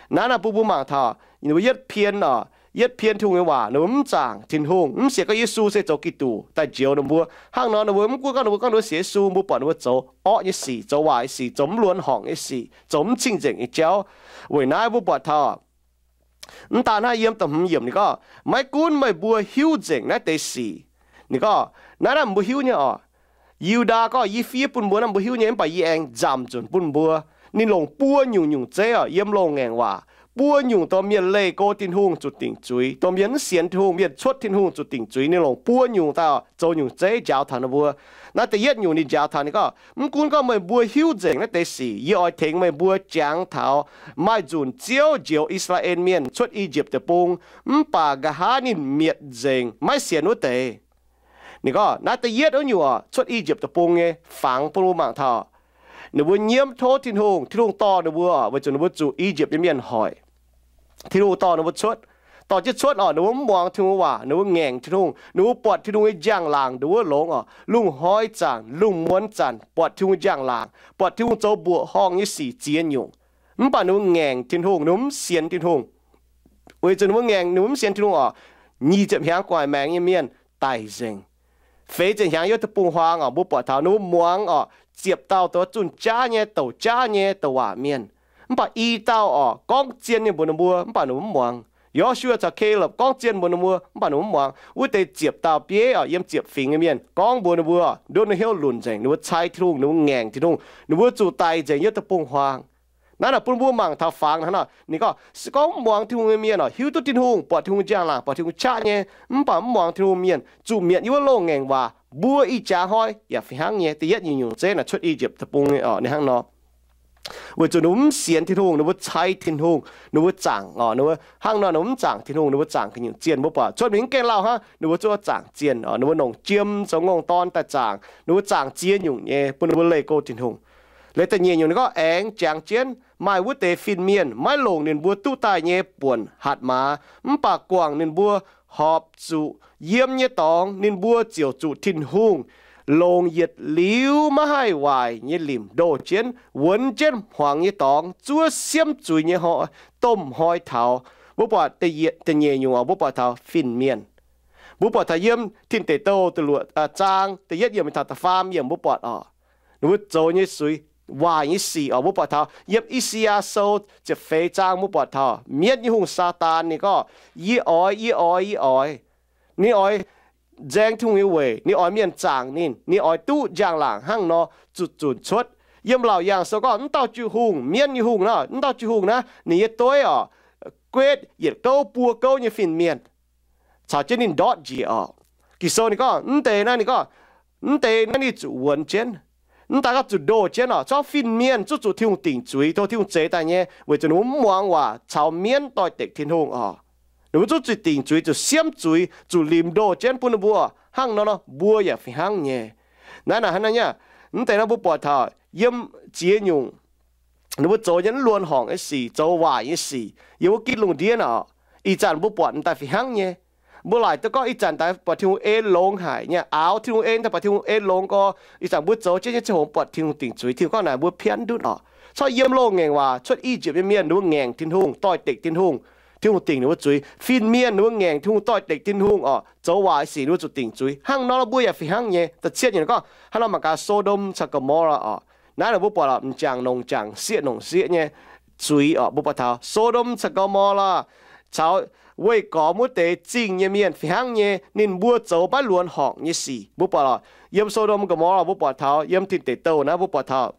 Naaiv naaic bun mbuo mangc taux ninh mbuo yietv pien oc, yietv pien Tin-Hungh nyei waac, ninh mbuo mv zaangc Tin-Hungh, mv sienx gorngv Yesu se zoux Giduc daaih njoux ninh mbuo. Hnangv nor ninh mbuo mv gunv gorngv ninh mbuo gorngv ninh mbuo sienx Yesu, mbuo buatc ninh mbuo zoux orqv nyei sic, zoux waaic nyei sic, zoux mv luonx horngc nyei sic, zoux mv cing-nzengc nyei jauv. Weic naaiv mbuo buatc taux mv daan hnangv yiem da'hmz yiemc ninh gorngv, maiv gunv meih mbuo hiuv nzengc naaiv deix sic. Ninh gorngv, naaiv naaiv mbuo hiuv nyei oc. Yu^ndaa gorngv, yie fiev bun mbuo naaiv mbuo hiuv nyei, mv baac yie aengx nzamc nzunc bun mbuo. Ninh longc buo nyungc nyungc zeiv oc, yiem loz-ngaengc waac. Buo nyungc dorh mienh leih go Tin-Hungh zuqc dingc zuiz, dorh mienh mv sienx Tin-Hungh, mienh cuotv Tin-Hungh zuqc dingc zuiz. Ninh longc buo nyungc daaih oc, zoux nyungc zeiv njaaux taux ninh mbuo. Naaiv da'yietv nyungc ninh njaaux taux ninh gorngv, mv gunv gorngv meih mbuo hiuv nzengc naaiv deix sic, yie oix tengx meih mbuo jangx taux maaih nzunc Ziouv njoux I^saa^laa^en Mienh cuotv I^yipv Deic-Bung, mv baac nqa'haav ninh mietc nzengc maiv sienx wuov deix. Ninh gorngv naaiv da'yietv wuov nyungc oc, cuotv I^yipv Deic-Bung nyei fangx bun mbuo mangc taux ninh mbuo nyiemv tov Tin-Hungh, Tin-Hungh dorh ninh mbuo oc, weic zuqc ninh mbuo zuqc I^yipv nyei mienh hoic. Tin-Hungh dorh ninh mbuo cuotv, dorh jienv cuotv oc, ninh mbuo mv muangx Tin-Hungh waac, ninh mbuo ngaengc Tin-Hungh, ninh mbuo buatc Tin-Hungh nyei njang-laangc ndongc wuov longx oc, lungh hnoi zanc, lungh muonz zanc buatc Tin-Hungh njang-laangc, buatc Tin-Hungh zoux mbuoqc horngh nyei sic ziex nyungc. Mv baac ninh mbuo ngaengc Tin-Hungh, ninh mbuo mv sienx Tin-Hungh. Weic zuqc ninh mbuo ngaengc, ninh mbuo mv sienx Tin-Hungh oc, nyic ziepc hnyangx gu'nguaaic maengx nyei mienh daic nzengc. Feix ziepc hnyangx yiem deic-bung-huaang oc, mbuo buatc taux ninh mbuo muangx oc, ziepc dauh dongh zunh jaav nyei, douc jaav nyei, douc waac mienh. Mv baac i dauh oc, gorngv zien nyei mbuox ninh mbuo, mv baac ninh mbuo mv muangx. Yo^su^waa caux Kalopv gorngv zien mbuox ninh mbuo, mv baac ninh mbuo mv muangx. Wuov deix ziepc dauh bieiv oc, yiem ziepc fingx nyei mienh gorngv mbuox ninh mbuo, nduov ninh hnyouv lunc nzengc, ninh mbuo cai Tin-Hungh, ninh mbuo ngaengc Tin-Hungh, ninh mbuo zuqc daic nzengc yiem deic-bung-huaang. Naaiv naaic bun mbuo mangc taux fangx hnangv nor, ninh gorngv, se gorngv mv muangx Tin-Hungh nyei mienh oc, hiuv duqv Tin-Hungh, buatc Tin-Hungh njang-laangc, buatc Tin-Hungh qaqv nyei, mv baac mv muangx Tin-Hungh mienh zuqc mietc yiem wuov loz-ngaengc waac, mbuo ih jaax hnoi yaac fih hnangv nyei. Da'yietv nyungc-nyungc zeiv naaic cuotv I^yipv Deic-Bung nyei oc, ninh hnangv nor. Weic zuqc ninh mbuo mv sienx Tin-Hungh, ninh mbuo cai Tin-Hungh, ninh mbuo zaangc oc, ninh mbuo hnangv nor, ninh mbuo mv zaangc Tin-Hungh, ninh mbuo zaangc ga'nyungc zienh. Mbuo buatc cuotv mingh mv gaengh lauh hnangv, ninh mbuo zuqc zaangc zienh oc, ninh mbuo nongc jiem zoux ngongh dorn daaih zaangc, ninh mbuo zaangc ziex nyungc nyei, bun ninh mbuo leih go Tin-Hungh. Leiz da'nyeic nyungc ninh gorngv aengx jangx jienv maaih wuov deix fin-mienh maiv longc ninh mbuo duqv daaih nyei buonc hatc maaz, mv baac guangc ninh mbuo horpc zuqc yiem nyei dorngx, ninh mbuo ziouc zuqc Tin-Hungh longc yietc liuz maiv haih waaic nyei limc ndoh jienv, wuonx jienv hmuangx nyei dorngx, zuov siemv zuiz nyei hnoi, domh hnoi taux. Mbuo buatc da'nyeic nyungc oc, mbuo buatc taux fin-mienh. Mbuo buatc taux yiem Tin Deic Douh da'luoqc zaang da'yietv yiemc taux da'faam yiemc mbuo buatc oc, ninh mbuo zoux nyei zuiz, waaic nyei sic oc. Mbuo buatc taux yiem I^saa^yaa Sou ziepc feix zaang mbuo buatc taux mienv nyei hungh, Saadaan, ninh gorngv, yie oix, yie oix, yie oix. Ninh oix nzaeng Tin-Hungh nyei weic, ninh oix mienh zaangc ninh, ninh oix duqv njang-laangc hnangv nor zuqc zunc cuotv. Yiem Laauc Yaangh Sou gorngv, mv dauh jiu-hungh, mienv nyei hungh naaiv, mv dauh jiu-hungh naaiv, ninh nyei dueiv oc, guetv yietc gouv buo gouv nyei fin-mienh caux jienv ninh ndortv njiec oc. Ging-Sou ninh gorngv, mv deix naaiv ninh gorngv, mv deix naaiv ninh zuqc wuonx jienv, mv daaih gorngv zuqc ndoh jienv oc, corc fin-mienh zuqc zuqc Tin-Hungh dingc zuiz, tov Tin-Hungh zeix daaih nyei, weic zuqc ninh mbuo mv muangx waac caux mienv doix-dekc Tin-Hungh oc. Ninh mbuo zuqc zuqc dingc zuiz, zuqc siemv zuiz, zuqc limc ndoh jienv bun ninh mbuo. Hnangv nor nor, mbuo yaac fih hnangv nyei. Naaiv naaic hnangv naaiv nyei, mv deix naaiv mbuo buatc taux yiem ziex nyungc ninh mbuo zoux nyei mv luonx horngc nyei sic, zoux waaic nyei sic yiem wuov gitv lungh ndiev oc. Ih zanc mbuo buatc daaih fih hnangv nyei. Mbuo laaic duqv gorngv ih zanc daaih buatc Tin-Hungh ei longx haic nyei, aaux Tin-Hungh ei, daaih buatc Tin-Hungh ei longx gorx, ih zanc mbuo zoux jienv nyei ziangh hoc buatc Tin-Hungh dingc zuiz. Tin-Hungh gorngv naaic mbuo pianv ndutv oc. Corc yiem loz-ngaengc waac cuotv I^yipv nyei mienh ninh mbuo ngaengc Tin-Hungh, doix-dekc Tin-Hungh, Tin-Hungh dingc ninh mbuo zuiz. Fin-mienh ninh mbuo ngaengc Tin-Hungh, doix-dekc Tin-Hungh oc, zoux waaic sic ninh mbuo zuqc dingc zuiz. Hnangv nor mbuo yaac fih hnangv nyei. Da'cietv nyungc gorngv hnangv nor mangc gaax So^ndom caux Go^mo^laa oc. Naaiv mbuo buatc oc, m'jangc nongc jangc, sieqv nongc sieqv nyei zuiz oc. Mbuo buatc taux So^ndom caux Go^mo^laa caux weih gormx wuov deix zingh nyei mienh fih hnangv nyei, ninh mbuo zoux maiv luonx horngc nyei sic. Mbuo buatc oc, yiem So^ndom Go^mo^laa mbuo buatc taux, yiem Tin Deic Douh naaiv mbuo buatc taux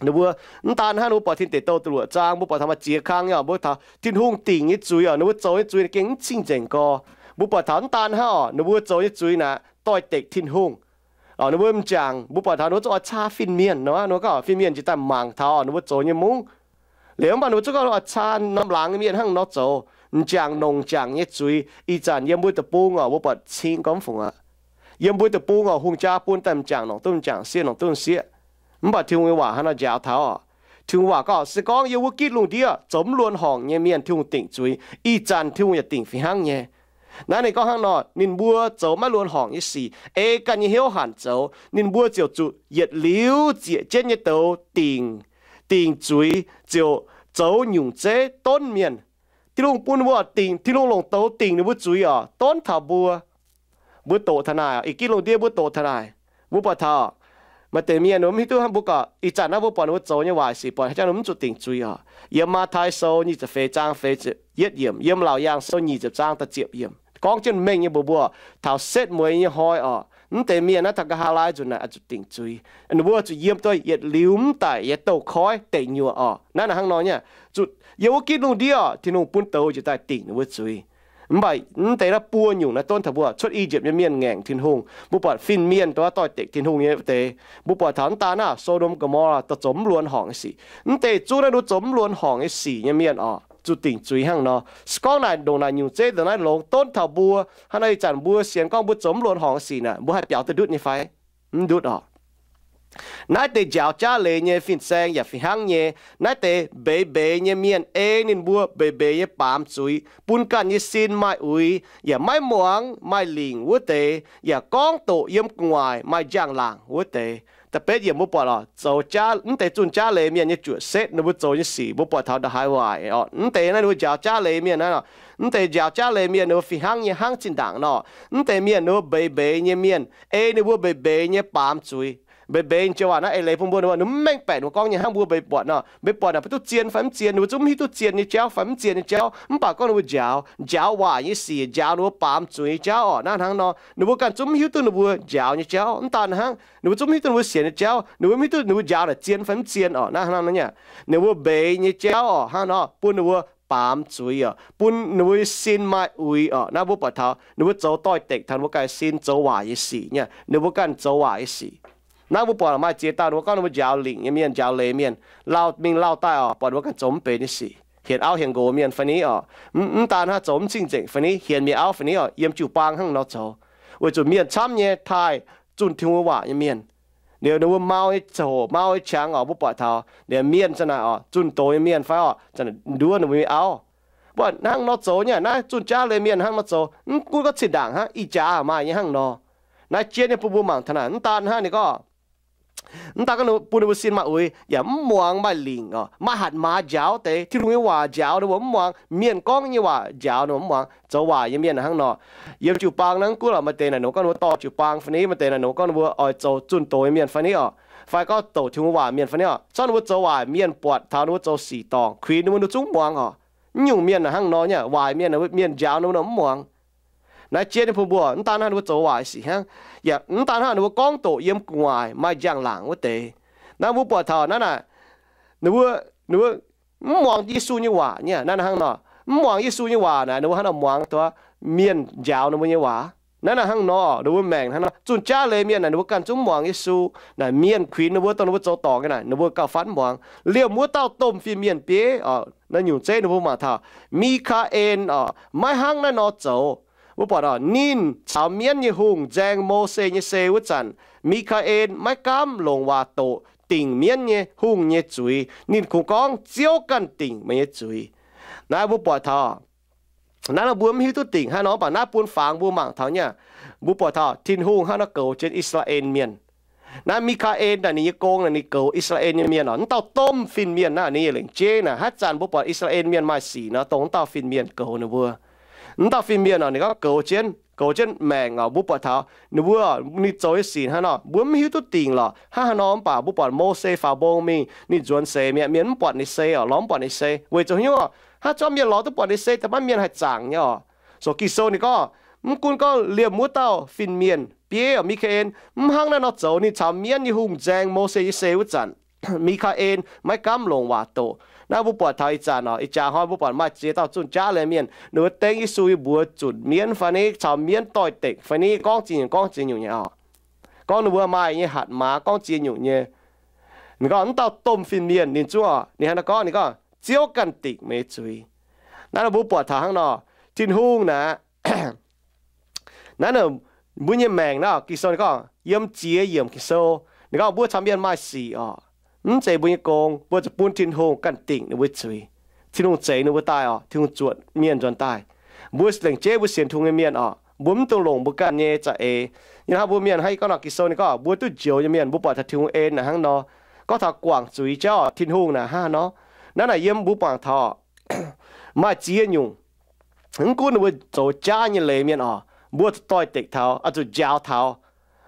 ninh mbuo mv daan hnangv, ninh mbuo buatc Tin Deic Douh da'luoqc zaang, mbuo buatc taux maaih ziex kang nyei oc, mbuo taux Tin-Hungh dingc nyei zuiz oc, ninh mbuo zoux nyei zuiz gengh mv cing-nzengc gorx. Mbuo buatc taux mv daan hnangv oc, ninh mbuo zoux nyei zuiz naaic doix-dekc Tin-Hungh. Ninh mbuo m'jangc, mbuo buatc taux ninh mbuo zungv oix caa fin-mienh nor, ninh mbuo gorngv fin-mienh jiex daaih mangc taux ninh mbuo zoux nyei mungv. Liuz mv baac ninh mbuo zungv gorngv oix caa norm laangz nyei mienh hnangv nor zoux, m'jangc longc m'jangc nyei zuiz. Ih zanc yiem mbuo deic-bung oc, mbuo buatc cing gorngv fungc aqv. Yiem mbuo deic-bung oc, hungh jaa bun daaih m'jangc longc duqv m'jangc, sieqv longc duqv sieqv. Mv baac Tin-Hungh nyei waac hnangv nor njaaux taux oc. Tin-Hungh waac gorngv, se gorngv yiem wuov gitv lungh ndiev zoux mv luonx horngc nyei mienh Tin-Hungh dingc zuiz, ih zanc Tin-Hungh yaac dingc fih hnangv nyei. Naaiv ninh gorngv hnangv nor, ninh mbuo zoux maiv luonx horngc nyei sic, ei ganh nyei hnyouv hanc zoux, ninh mbuo ziouc zuqc yietc liuz zieqc jienv nyei douz dingc, dingc zuiz, ziouc zoux nyungc zeiv donv mienh. Tin-Hungh bun mbuo dingc, Tin-Hungh longc douz dingc ninh mbuo zuiz oc, donv taux mbuo. Mbuo doqc taux naaic, ih gitv lungh ndiev mbuo doqc taux naaic, mbuo buatc taux maaih deix mienh mbuo mv hiuv duqv hnangv mbuo gorqv. Ih zanc naaiv mbuo buatc ninh mbuo zoux nyei waaic sic buatc haaix jangx ninh mbuo mv zuqc dingc zuiz oc. Yiem Matv^tai Sou nyic ziepc feix zaang feix ziepc yietv yiemc, yiem Laauc Yaangh Sou nyic ziepc zaang da'ziepc yiemc gorngv jienv mengh nyei mbuox mbuo taux setv mueiz nyei hnoi oc. Mv deix mienh naaiv taux nqa'haav laai nzunc naaic oix zuqc dingc zuiz. Ninh mbuo zuqc yiem duqv yietc liuz mv daic nyei douz-koiv deic nyuoqc oc. Naaiv naaic hnangv nor nyei, zuqc yiem wuov gitv lungh ndiev oc, Tin-Hungh bun douz njiec daaih dingc ninh mbuo zuiz. Mv baac mv deix naaiv buo nyungc naaiv donv taux mbuo cuotv I^yipv nyei mienh ngaengc Tin-Hungh. Mbuo buatc fin-mienh doix-dekc Tin-Hungh nyei wuov deix. Mbuo buatc taux mv daan naaiv Sodom Gomorrah dorh zoux mv luonx horngc nyei sic. Mv deix zungv naaiv nduov zoux mv luonx horngc nyei sic nyei mienh oc, zuqc dingc zuiz hnangv nor. Se gorngv naaic ndongc naaic nyungc zeiv ndongc naaiv longx donv taux mbuo, hnangv nor ih zanc mbuo sienx gorngv mbuo zoux mv luonx horngc nyei sic naaic, mbuo haih biaux duqv ndutv nyei fai? Mv ndutv oc. Naaiv deix njaaux jaav leiz nyei fin-saeng yaac fih hnangv nyei. Naaiv deix mbeix mbeix nyei mienh ei ninh mbuo mbeix mbeix nyei baamz zuiz, bun ganh nyei sin maaih uix, yaac maiv muangx maaih lingc wuov deix, yaac gorngv doqc yiem gu'nguaaic maaih njang-laangc wuov deix. Da'betv yiemc mbuo buatc oc, zoux jaav, mv deix zunh jaav leiz mienh nyei juoqc setv ninh mbuo zoux nyei sic mbuo buatc taux ndongc haaix waaic oc. Mv deix naaiv ninh mbuo njaaux jaav leiz mienh naaiv oc, mv deix njaaux jaav leiz mienh ninh mbuo fih hnangv nyei hnangv zinh ndaangc nor. Mv deix mienh ninh mbuo mbeix mbeix nyei mienh ei ninh mbuo mbeix mbeix nyei baamz zuiz. Mbeix mbeix joux waac naaiv eix leiz bun mbuo, ninh mbuo mv mengh baeqc ninh mbuo gorngv nyei hnangv mbuo mbeix buatc nor. Mbeix buatc naaic mv duqv zien fai mv zien, ninh mbuo zungv mv hiuv duqv zien nyei jauv fai mv zien nyei jauv. Mv baac gorngv ninh mbuo njaaux, njaaux waaic nyei sic, njaaux ninh mbuo baamz zuiz nyei jauv oc, naaiv hnangv nor ninh mbuo ganh zungv mv hiuv duqv ninh mbuo njaaux nyei jauv. Mv daan hnangv, ninh mbuo zungv mv hiuv duqv ninh mbuo sienx nyei jauv, ninh mbuo mv hiuv duqv ninh mbuo njaaux naaic zien fai mv zien oc, naaiv hnangv nor nyei. Ninh mbuo mbeix nyei jauv oc, hnangv nor bun ninh mbuo baamz zuiz oc, bun ninh mbuo nyei sin maaih uix oc. Naaiv mbuo buatc taux ninh mbuo zoux doix-dekc taux ninh mbuo ganh sin zoux waaic nyei sic nyei, ninh mbuo ganh zoux waaic nyei sic. Naaiv mbuo buatc maaih ziex dauh ninh mbuo gorngv ninh mbuo njaaux lingc nyei mienh, njaaux leiz mienh, lauh mingh lauh daaih oc, buatc ninh mbuo ganh zoux mv benx nyei sic, hienx auv hienx nqox mienh fai ni oc, mv, mv daan hnangv zoux mv cing nzengc fai ni, hienx mienh auv fai ni oc, yiem jiu-baang hnangv nor zoux. Weic zuqc mienh camv nyei taaih zunh Tin-Hungh waac nyei mienh. Liuz ninh mbuo mau nyei coc, mau nyei qangx oc, mbuo buatc taux liuz mienh za'gengh naaic oc, zunh doz nyei mienh fai oc, nduov ninh mbuo nyei auv. Mbuo hnangv nor zoux nyei, naaiv zunh jaav leiz mienh hnangv nor zoux, mv gunv gorngv zinh ndaangc hnangv, ih jaax maaih nyei hnangv nor. Naaiv jienv nyei bun mbuo mangc taux naaic, mv daan hnangv ninh gorngv, mv daan gorngv bun ninh mbuo sin maaih uix, yaac mv muangx maaih lingc oc, maaih hatc maaz njaaux deix, Tin-Hungh nyei waac njaaux ninh mbuo mv muangx, mienh gorngv nyei waac njaaux ninh mbuo mv muangx, zoux waaic nyei mienh hnangv nor. Yiem jiu-baang naaiv gunv lorqc, maaih deix naaic ninh mbuo gorngv ninh mbuo dorh jiu-baang fai ni, maaih deix naaic ninh mbuo gorngv ninh mbuo oix zoux zunh doz nyei mienh fai ni oc, fai gorngv doqc Tin-Hungh waac mienh fai ni oc. Zorqv ninh mbuo zoux waaic mienh buatc taux ninh mbuo zoux sic dorngc, kuinx ninh mbuo, ninh mbuo zungv mv muangx oc. Mv nyungc mienh hnangv nor nyei, waaic mienh, mienh njaaux ninh mbuo nor mv muangx. Naaiv jienv nyei bun mbuo, mv daan hnangv ninh mbuo zoux waaic sic hnangv, yaac mv daan hnangv ninh mbuo gorngv doqc yiem gu'nguaaic maaih njang-laangc wuov deix. Naaiv mbuo buatc taux naaiv naaic, ninh mbuo, ninh mbuo mv muangx Yesu nyei waac nyei. Naaiv hnangv nor, mv muangx Yesu nyei waac naaic, ninh mbuo hnangv nor muangx taux mienh njaaux ninh mbuo nyei waac. Naaiv naaic hnangv nor, ninh mbuo maengc hnangv nor, zunh jaav leiz mienh naaic, ninh mbuo ganh zungv mv muangx Yesu. Naaic mienh kuinx ninh mbuo, dongh ninh mbuo zoux dorngc nyei naaic, ninh mbuo gauh fatv mv muangx. Liemh wuov dauh domh fin-mienh bieiv oc, naaiv nyungc zeiv ninh mbuo mangc taux Mi^kaa^en oc, maiv hnangv naaiv nor zoux. Mbuo buatc oc, ninh caux mienv nyei hungh nzaeng Mose nyei sei wuov zanc, Mi^kaa^en maiv gaamv longc waac doqc dingc mienv nyei hungh nyei zuiz. Ninh kungx gorngv, Ziouv ganh dingc meih nyei zuiz. Naaiv mbuo buatc taux, naaiv nor mbuo mv hiuv duqv dingc hnangv nor, mv baac naaiv bun fangx mbuo mangc taux nyei. Mbuo buatc taux Tin-Hungh hnangv nor goux jienv I^saa^laa^en Mienh. Naaiv Mi^kaa^en naaic ninh nyei gong naaic ninh goux I^saa^laa^en nyei mienh oc. Mv dauh domh fin-mienh naaic ninh yietc lengc jeiv naaic, haaix zanc mbuo buatc I^saa^laa^en Mienh maaih sic nor, dongh mv dauh fin-mienh goux ninh mbuo. Mv dauh fin-mienh oc, ninh gorngv goux jienv, goux jienv maengc oc. Mbuo buatc taux ninh mbuo, ninh zoux nyei sic hnangv nor mbuo mv hiuv duqv dingc lorqc. Hnangv haaix nor mv baac mbuo buatc Mose faaux mbong mingh, ninh nzuonx seix mi'aqv, mienh mv buatc ninh sei oc, lorz mv buatc ninh sei. Weic zuqc haaix nyungc oc? Hnangv zorqv mienh lorz duqv buatc ninh sei, da'faanh mienh haih zaangc nyei oc. Sou Ging-Sou ninh gorngv, mv gunv gorngv liemh wuov dauh fin-mienh bieiv oc, Mi^kaa^en, mv hnangv naaiv nor zoux. Ninh caux mienv nyei hungh nzaeng Mose nyei sei wuov zanc, Mi^kaa^en maiv gaamv longc waac doqc. Naaiv mbuo buatc taux ih zanc oc, ih jaax hnoi mbuo buatc maaih ziex dauh zunh jaav leiz mienh, ninh mbuo dengv Yesu yiem mbuox zunc mienv fai ni, caux mienv doix-dekc fai ni, gorngv ziex nyungc gorngv ziex nyungc nyei oc. gorngv ninh mbuo maaih nyei hatc maaz gorngv ziex nyungc nyei. Ninh gorngv mv dauh domh fin-mienh ninh zungv oc, ninh hnangv naaiv gorngv, ninh gorngv, Ziouv ganh dingc meih nyei zuiz. Naaiv nor mbuo buatc taux hnangv nor, Tin-Hungh naaic, naaiv mbuo nyei maengc naaiv, Ging-Sou ninh gorngv yiem ziex yiemc Ging-Sou, ninh gorngv mbuo caux mienh maaih sic oc, mv zeiz mbuo nyei gong, mbuo zuqc bun Tin-Hungh ganh dingc ninh mbuo zuiz. Tin-Hungh zeix ninh mbuo daaih oc, Tin-Hungh zuotc mienh nzuonx daaih. Mbuo lengc jeiv mbuo sienx Tin-Hungh nyei mienh oc, mbuo mv dungx longc mbuo ganh nyei za'eix. Yiem naaiv mbuo mienh hnangv yie gorngv nor, Ging-Sou ninh gorngv mbuo duqv njoux nyei mienh, mbuo buatc taux Tin-Hungh en naaic hnangv nor. Gorngv taux guangc zuiz jauv oc, Tin-Hungh naaic hnangv nor. Naaiv naaic yiem mbuo buangh taux maaih ziex nyungc. Mv gunv ninh mbuo zoux jaav nyei leiz mienh oc, mbuo zuqc doix-dekc taux, oix zuqc njaaux taux.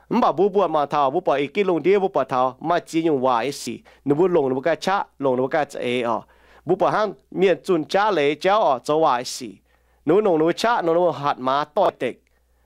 Mv baac mbuo buatc mangc taux, mbuo buatc ih gitv lungh ndiev mbuo buatc taux maaih ziex nyungc waaic nyei sic, ninh mbuo longc ninh mbuo ganh qaqv, longc ninh mbuo ganh za'eix oc. Mbuo buatc hnangv mienh zunh jaav leiz jauv oc, zoux waaic nyei sic, ninh mbuo longc ninh mbuo qaqv, longc ninh mbuo hatc maaz doix-dekc.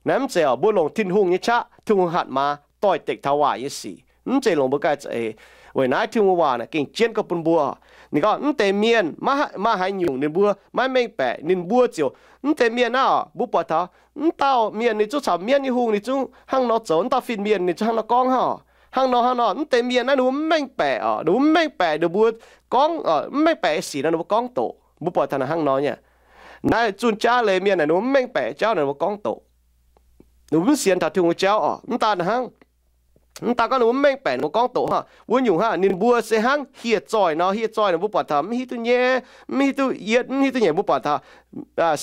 Naaiv mv zeiz oc, mbuo longc Tin-Hungh nyei qaqv, Tin-Hungh hatc maaz doix-dekc taux waaic nyei sic, mv zeiz longc mbuo ganh za'eix. Weic naaiv Tin-Hungh waac naaic gengh jienv gorngv bun mbuo. Ninh gorngv mv deix mienh, maaih haaix nyungc ninh mbuo maiv mengh baeqc, ninh mbuo ziouc, mv deix mienh naaiv oc, mbuo buatc taux mv dauh mienh ninh zungv caux mienv nyei hungh ninh zungv hnangv nor zoux, mv dauh fin-mienh ninh zungv hnangv nor gorngv hnangv oc. Hnangv nor, hnangv nor, mv deix mienh naaiv ninh mbuo mv mengh baeqc oc, ninh mbuo mv mengh baeqc ninh mbuo gorngv, mv mengh baeqc sic nor ninh mbuo gorngv doqc. Mbuo buatc taux naaic hnangv nor nyei. Naaiv zunh jaav leiz mienh naaic ninh mbuo mv mengh baeqc jauv naaic ninh mbuo gorngv doqc. Ninh mbuo mv sienx taux Tin-Hungh jauv oc. Mv daan hnangv, mv daan gorngv ninh mbuo mv mengh baeqc ninh mbuo gorngv doqc hnangv. Wuov nyungc hnangv, ninh mbuo se hnangv hieh zoih nor, hieh zoih naaic mbuo buatc taux mv hiuv duqv nyaiv, mv hiuv duqv yietv, mv hiuv duqv nyeic, mbuo buatc taux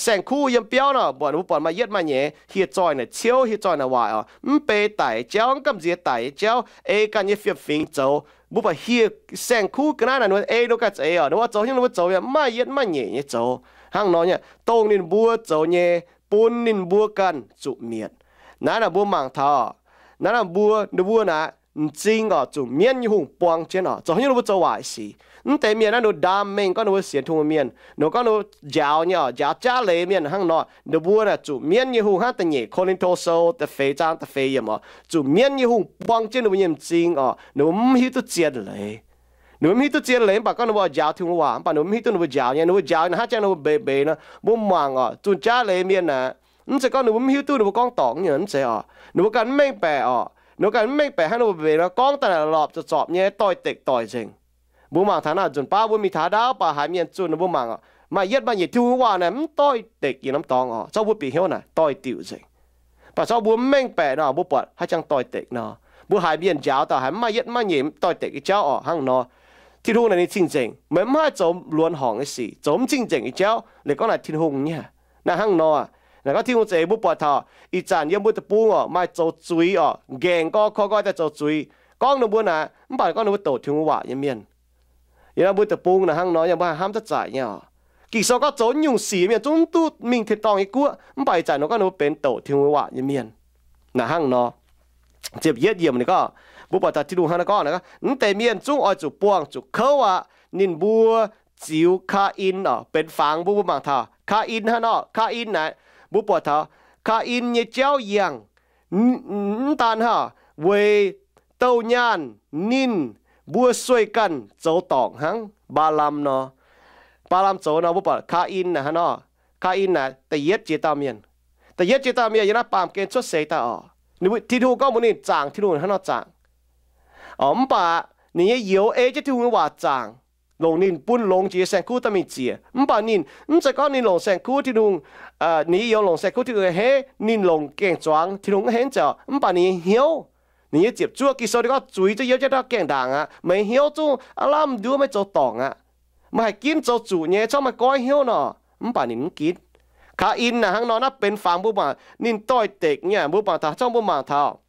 saeng-kuv yiem biauv nor, mbuo buatc maaih yietv maaih nyeic hieh zoih naaic ciouv, hieh zoih naaic waaic oc. Mv bei daic jauv, mv gamh nziex daic jauv, ei ganh nyei fiem-fingx zoux. Mbuo buatc hieh saeng-kuv ga'naaiv naaic ninh mbuo ei ninh mbuo ganh za'eix oc, ninh mbuo zoux hnyouv ninh mbuo zoux yaac mv maaih yietv mv maaih nyeic nyei zoux. Hnangv nor nyei, dongh ninh mbuo zoux nyei bun ninh mbuo ganh zuqc mietc. Naaiv naaic mbuo mangc taux, naaiv naaic mbuo, ninh mbuo naaic m'zing oc, zuqc mienv nyei hungh buang jienv oc, zoux hnyouv ninh mbuo zoux waaic sic. Mv deix mienh naaiv ninh mbuo ndaam mengh gorngv ninh mbuo sienx Tin-Hungh mienh, ninh mbuo gorngv ninh mbuo njaaux nyei oc, njaaux jaav leiz mienh hnangv nor, ninh mbuo naaic zuqc mienv nyei hungh hnangv da'nyeic Ko^lin^to Sou da'feix zaang da'feix yiemc oc, zuqc mienv nyei hungh buang jienv ninh mbuo nyei m'zing oc, ninh mbuo mv hiuv duqv zien leiz. Ninh mbuo mv hiuv duqv zien leiz, mv baac gorngv ninh mbuo njaaux Tin-Hungh waac, mv baac ninh mbuo mv hiuv duqv ninh mbuo njaaux nyei, ninh mbuo njaaux naaic hnangv jangx ninh mbuo mbeix mbeix nor. Mbuo mangc oc, zunh jaav leiz mienh naaic, mv zeiz gorngv ninh mbuo mv hiuv duqv ninh mbuo gorngv dorngc nyei, mv zeiz oc. Ninh mbuo ganh mv mengh baeqc oc, ninh mbuo ganh mv mengh baeqc hnangv ninh mbuo mbeix nor, gorngv daaih naaic lorpc zorpc zorpc nyei, doix-dekc doic nzengc. Mbuo mangc taux naaic nzunc baav mbuo mingh taux ndaauv baac haiz mienh zunh ninh mbuo mangc oc, maaih yietv maaih nyeic Tin-Hungh waac naaic mv doix-dekc yietc norm dorngx oc, zorqv mbuo bieqc hnyouv naaic doix-diuc nzengc. Baac zorqv mbuo mv mengh baeqc nor, mbuo buatc haaix jangx doix-dekc nor. Mbuo haiz mienh njaaux daaih haiz mv maaih yietv maiv nyeic doix-dekc nyei jauv oc, hnangv nor. Tin-Hungh naaic ninh cing-nzengc, meih mv haih zoux luonx horngc nyei sic, zoux mv cing-nzengc nyei jauv. Liuz gorngv naaic Tin-Hungh nyei, naaiv hnangv nor. Naaic gorngv Tin-Hungh za'eix mbuo buatc taux ih zanc yiem mbuo deic-bung oc, maaih zoux zuiz oc, nqaengc nqoi koi nqoi daaih zoux zuiz, gorngv ninh mbuo naaic, mv baac gorngv ninh mbuo douc Tin-Hungh waac nyei mienh. Yiem naaiv mbuo deic-bung naaic hnangv nor, yiem mbuo haih hnamv duqv zaic nyei oc. Ging-Sou gorngv zoux nyungc sic mienh zungv duqv mingh tin-dorngh nyei guoqv, mv baac ih zanc nor gorngv ninh mbuo benx douc Tin-Hungh waac nyei mienh. Naaic hnangv nor. Ziepc yietv yiemc ninh gorngv, mbuo buatc taux Tin-Hungh hnangv naaiv gorngv, mv deix mienh zungv oix zuqc buangh zuqc kouv aqv. Ninh mbuo ziux Kaa^in oc, benx fangx mbuo, mbuo mangc taux Kaa^in hnangv nor. Kaa^in naaic, mbuo buatc taux Kaa^in nyei jauv yangh, mv daan hnangv, weic douh nyaanh ninh mbuo sueih ganh zoux dorngc hnangv Mbaa^lam nor. Mbaa^lam zoux nor, mbuo buatc Kaa^in naaic hnangv nor. Kaa^in naaic da'yietv jiex dauh mienh. Da'yietv jiex dauh mienh yiem naaiv baamh gen cuotv seix daaih oc. Tin-Hungh gorngv mbuox ninh zaangc Tin-Hungh hnangv nor zaangc. Oc, mv baac ninh nyei youz ei jienv Tin-Hungh nyei waac zaangc, longc ninh bun longx jiex saeng-kuv daaih mingh ziec. Mv baac ninh mv zeiz gorngv ninh longc saeng-kuv Tin-Hungh, ninh nyei youz longc saeng-kuv Tin-Hungh a'hneiv, ninh longc gaeng-zuangx Tin-Hungh a'hneiv, mv zeiz oc. Mv baac ninh nyei hnyouv, ninh nyei ziepc zuoqv, Ging-Sou ninh gorngv zuiz zungv yiem jienv ndau gaengh ndaangc aqv. Meih hnyouv zungv aav lamh nduov maiv zoux dorngc aqv. Meih haih ginv zoux zuqc nyei, corc maaih goiv hnyouv nor, mv baac ninh mv ginv. Kaa^in naaic hnangv nor, naaiv benx fangx mbuo mangc ninh doix-dekc nyei, mbuo mangc taux, corc mbuo mangc taux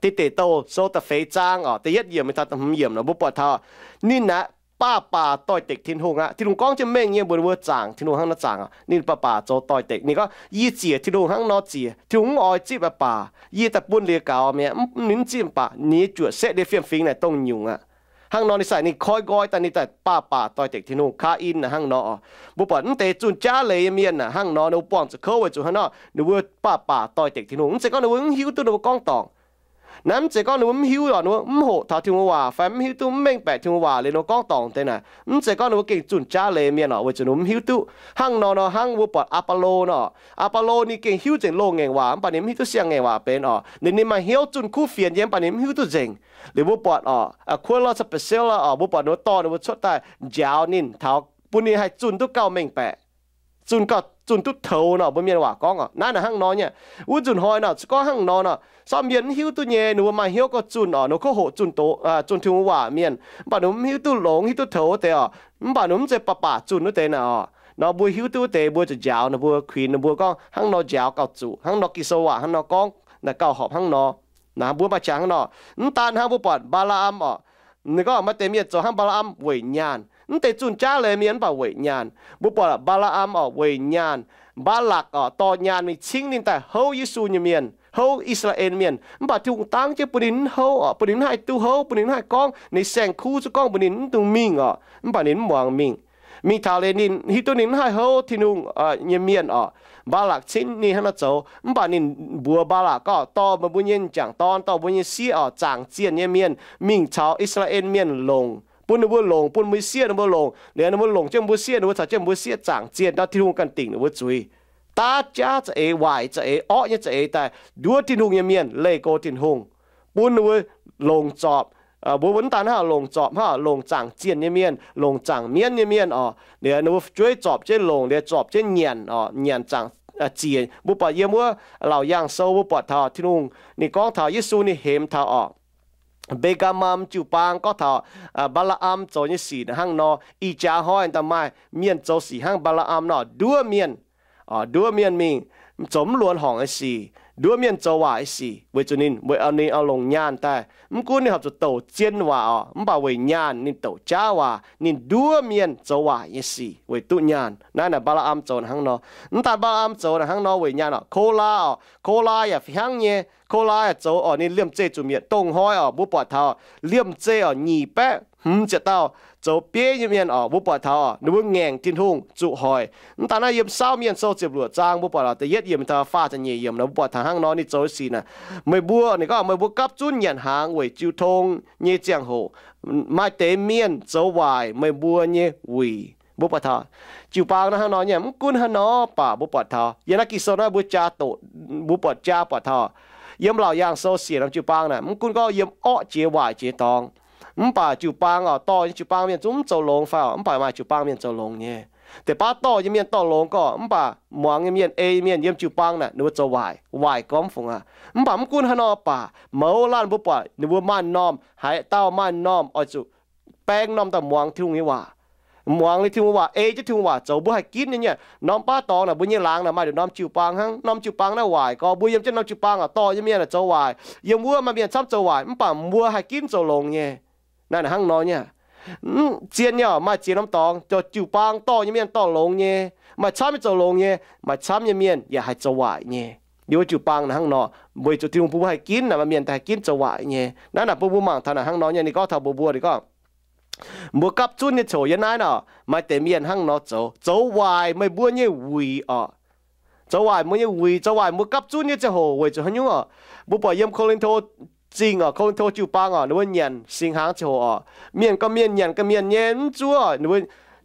Deix Deic Douh Sou da'feix zaang oc, da'yietv yiemc mingh taux da'hmz yiemc nor, mbuo buatc taux ninh aeqv, baac baac doix-dekc Tin-Hungh aqv. Tin-Hungh gorngv jienv mengh nyei mbuox ninh mbuo zaangc Tin-Hungh hnangv nor zaangc oc. Ninh baac baac zoux doix-dekc. Ninh gorngv, Yie ziec Tin-Hungh hnangv nor ziec. Tin-Hungh mv oix zipv aqv baac, yie daaih bun liuz gaux mi'aqv. Ninh mv zipv baac ninh nyei juoqc setv liuz fiem-fingx naaic dongh nyungc aqv. Hnangv nor ninh sai ninh koi nqoi daaih, ninh daaih baac baac doix-dekc Tin-Hungh. Kaa^in naaic hnangv nor oc. Mbuo buatc mv deix zunh jaav leiz nyei mienh naaic hnangv nor, ninh mbuo buangh zuqc kouv weic zuqc hnangv nor, ninh mbuo baac baac doix-dekc Tin-Hungh. Mv zeiz gorngv ninh mbuo mv hiuv duqv ninh mbuo gorngv dorngc. Naaiv mv zeiz gorngv ninh mbuo mv hiuv oc, ninh mbuo mv hoqc taux Tin-Hungh waac fai mv hiuv duqv, mv mengh baeqc Tin-Hungh waac liuz ninh mbuo gorngv dorngc deix naaic. Mv zeiz gorngv ninh mbuo gengh zunh jaav leiz mienh oc, weic zuqc ninh mbuo mv hiuv duqv. Hnangv nor nor hnangv mbuo buatc Apollo nor. Apollo ninh gengh hiuv nzengc loz-ngaengc waac mv baac ninh mv hiuv duqv siang-ngaengc waac benx oc. Ninh, ninh maaih hnyouv zunh kuv fienx nyei mv baac ninh mv hiuv duqv nzengc. Liuz mbuo buatc oc, Aquila caux Priscilla oc, mbuo buatc ninh mbuo dorh ninh mbuo cuotv daaih njaaux ninh taux bun ninh haih zunh duqv gauh mengh baeqc, zunh gauh, zunh duqv toux nor, mbuo mienh waac gorngv oc. Naaiv naaic hnangv nor nyei. Wuov nzunc hnoi nor se gorngv hnangv nor nor, sortv mienh mv hiuv duqv nyei, ninh mbuo maaih hnyouv gorngv zunh oc, ninh mbuo kov hoqc zunh doz, zunh Tin-Hungh waac mienh, mv baac ninh mbuo mv hiuv duqv longx, hiuv duqv toux wuov deix oc. Mv baac ninh mbuo mv zeiz baac baac zunh wuov deix naaic oc. Nor mbuo hiuv duqv wuov deix mbuo zuqc njaaux ninh mbuo, kuinx ninh mbuo gorngv hnangv nor njaaux gauh zuqc, hnangv nor Ging-Sou waac hnangv nor gorngv naaic gauh horpc hnangv nor. Naaic mbuo maaih qangx hnangv nor. Mv daan hnangv mbuo buatc Mbaa^laa^am oc, ninh gorngv maaih deix mienh zoux hnangv Mbaa^laa^am weic nyaanh. Mv deix zunh jaav leiz mienh mv baac weic nyaanh. Mbuo buatc Mbaa^laa^am oc weic nyaanh. Mbaalakc oc dorh nyaanh mingh cingv ninh daaih houv Yesu nyei mienh, houv I^saa^laa^en mienh. Mv baac Tin-Hungh dangv jienv bun ninh mv houv oc, bun ninh mv haih duqv houv, bun ninh mv haih gorngv, ninh saeng-kuv zuqc gorngv mbuox ninh mv dungx mingh oc. Mv baac ninh mv muangx mingh. Mingh taux liuz ninh hiuv duqv ninh mv haih houv Tin-Hungh nyei mienh oc. Mbaalakc cingv ninh hnangv nor zoux, mv baac ninh mbuox Mbaalakc gorngv, dorh meih mbuo nyei m'jangc dorn, dorh mbuo nyei sieqv oc, zaangc zienh nyei mienh mingh caux I^saa^laa^en mienh longc, bun ninh mbuo longc, bun mbuo sieqv ninh mbuo longc. Liuz ninh mbuo longc jienv mbuo sieqv, ninh mbuo caux jienv mbuo sieqv zaangc zienh nor, Tin-Hungh ganh dingc ninh mbuo zuiz. Daav jaav za'eix, waaic za'eix, orqv nyei za'eix daaih nduov Tin-Hungh nyei mienh, leih go Tin-Hungh, bun ninh mbuo longc zorpc. Mbuo mv daan hnangv longc zorpc, hnangv longc zaangc zienh nyei mienh, longc zaangc mienv nyei mienh oc. Liuz ninh mbuo fu'jueiv zorpc jienv longc, liuz zorpc jienv nyanc oc, nyanc zaangc ziec. Mbuo buatc yiem wuov Laauc Yaangh Sou mbuo buatc taux Tin-Hungh ninh gorngv taux Yesu ninh hemx taux oc, Mbe^gaa^mam jiu-baang gorngv taux Mbaa^laa^am zoux nyei sic hnangv nor. Ih jaax hnoi daaih maaih mienh zoux sic hnangv Mbaa^laa^am nor, nduov mienh, nduov mienh mingh zoux mv luonx horngc nyei sic, nduov mienh zoux waaic nyei sic, weic zuqc ninh, weic ninh oix longc nyaanh daaih. Mv gunv ninh horpc zuqc douc zien waac oc, mv baac weic nyaanh ninh douc jaav waac, ninh nduov mienh zoux waaic nyei sic weic duqv nyaanh. Naaiv naaic Mbaa^laa^am zoux hnangv nor. Mv daan Mbaa^laa^am zoux hnangv nor weic nyaanh oc. Kolaa oc, Kolaa yaac fih hnangv nyei. Kolaa yaac zoux oc, ninh liemh zeih zuqc mietc dongh hnoi oc. Mbuo buatc taux liemh zeih oc, nyic baeqv hmz ziepc dauh zoux bieiv nyei mienh oc. Mbuo buatc taux ninh mbuo ngaengc Tin-Hungh zuqc hoic. Mv daan naaiv yiem Saauv Mienh Sou ziepc luoqc zaang mbuo buatc oc, da'yietv yiemc taux faah ziepc nyeic yiemc nor, mbuo buatc taux hnangv nor ninh zoux sic naaic. Meih mbuo, ninh gorngv, meih mbuo gapv zunv nyanc hnaangx weic jiu tong nyei ziangh hoc, maaih deix mienh zoux waaic meih mbuo nyei wuic. Mbuo buatc taux jiu-baang naaiv hnangv nor nyei. Mv gunv hnangv nor baac mbuo buatc taux yiem naaiv Ging-Sou naaiv mbuo jaa doqc, mbuo buatc jaa buatc taux yiem Laauc Yaangh Sou siec norm jiu-baang naaic, mv gunv gorngv yiem orqv jiex waaic jiex dorngx, mv baac jiu-baang oc, dorh nyei jiu-baang mienh zungv mv zoux longx fai oc, mv baac maaih jiu-baang mienh zoux longx nyei. Deix baav dorh nyei mienh dorh longx gorqv, mv baac muangx nyei mienh, ei mienh yiem jiu-baang naaic ninh mbuo zoux waaic, waaic gormx fungc aqv. Mv baac mv gunv hnangv nor baac mouz laanh mbuo buatc ninh mbuo maaih norm haaix dauh maaih norm oix zuqc baeng norm daaih muangx Tin-Hungh nyei waac, muangx liuz Tin-Hungh waac, ei jienv Tin-Hungh waac zoux, mbuo haih ginv nyei. Norm baav dorngx naaic mbuo nyei laangz naaic maaih nduqc norm jiu-baang hnangv. Norm jiu-baang naaiv waaic gorx, mbuo yiem jienv norm jiu-baang oc, dorh nyei mienh zoux waaic, yiem wuov maaih mienh camv zoux waaic, mv baac mbuo haih ginv zoux longx nyei. Naaiv naaic hnangv nor nyei. Zien nyei oc, maaih ziex norm dorngx, jiu-baang dorh nyei mienh dorh longx nyei, maaih camv nyei zoux longx nyei, maaih camv nyei mienh yaac haih zoux waaic nyei. Yiem wuov jiu-baang naaic hnangv nor, weic zuqc Tin-Hungh bun mbuo haih ginv naaic, maaih mienh haih ginv zoux waaic nyei. Naaiv naaic bun mbuo mangc taux naaic hnangv nor nyei. Ninh gorngv taux mbuox mbuo, ninh gorngv, mbuo gapv zunv nyei ziangh hoc yiem naaiv nor, maaih deix mienh hnangv nor zoux, zoux waaic meih mbuo nyei wuic oc. Zoux waaic mbuo nyei wuic, zoux waaic mbuo gapv zunv nyei ziangh hoc weic zuqc haaix nyungc oc? Mbuo buatc yiem Ko^lin^to Zingh oc, Ko^lin^to jiu-baang oc, ninh mbuo nyanc singx hnaangx ziangh hoc oc, mienh gauh mienh, nyanc gauh mienh nyei, mv zuov ninh mbuo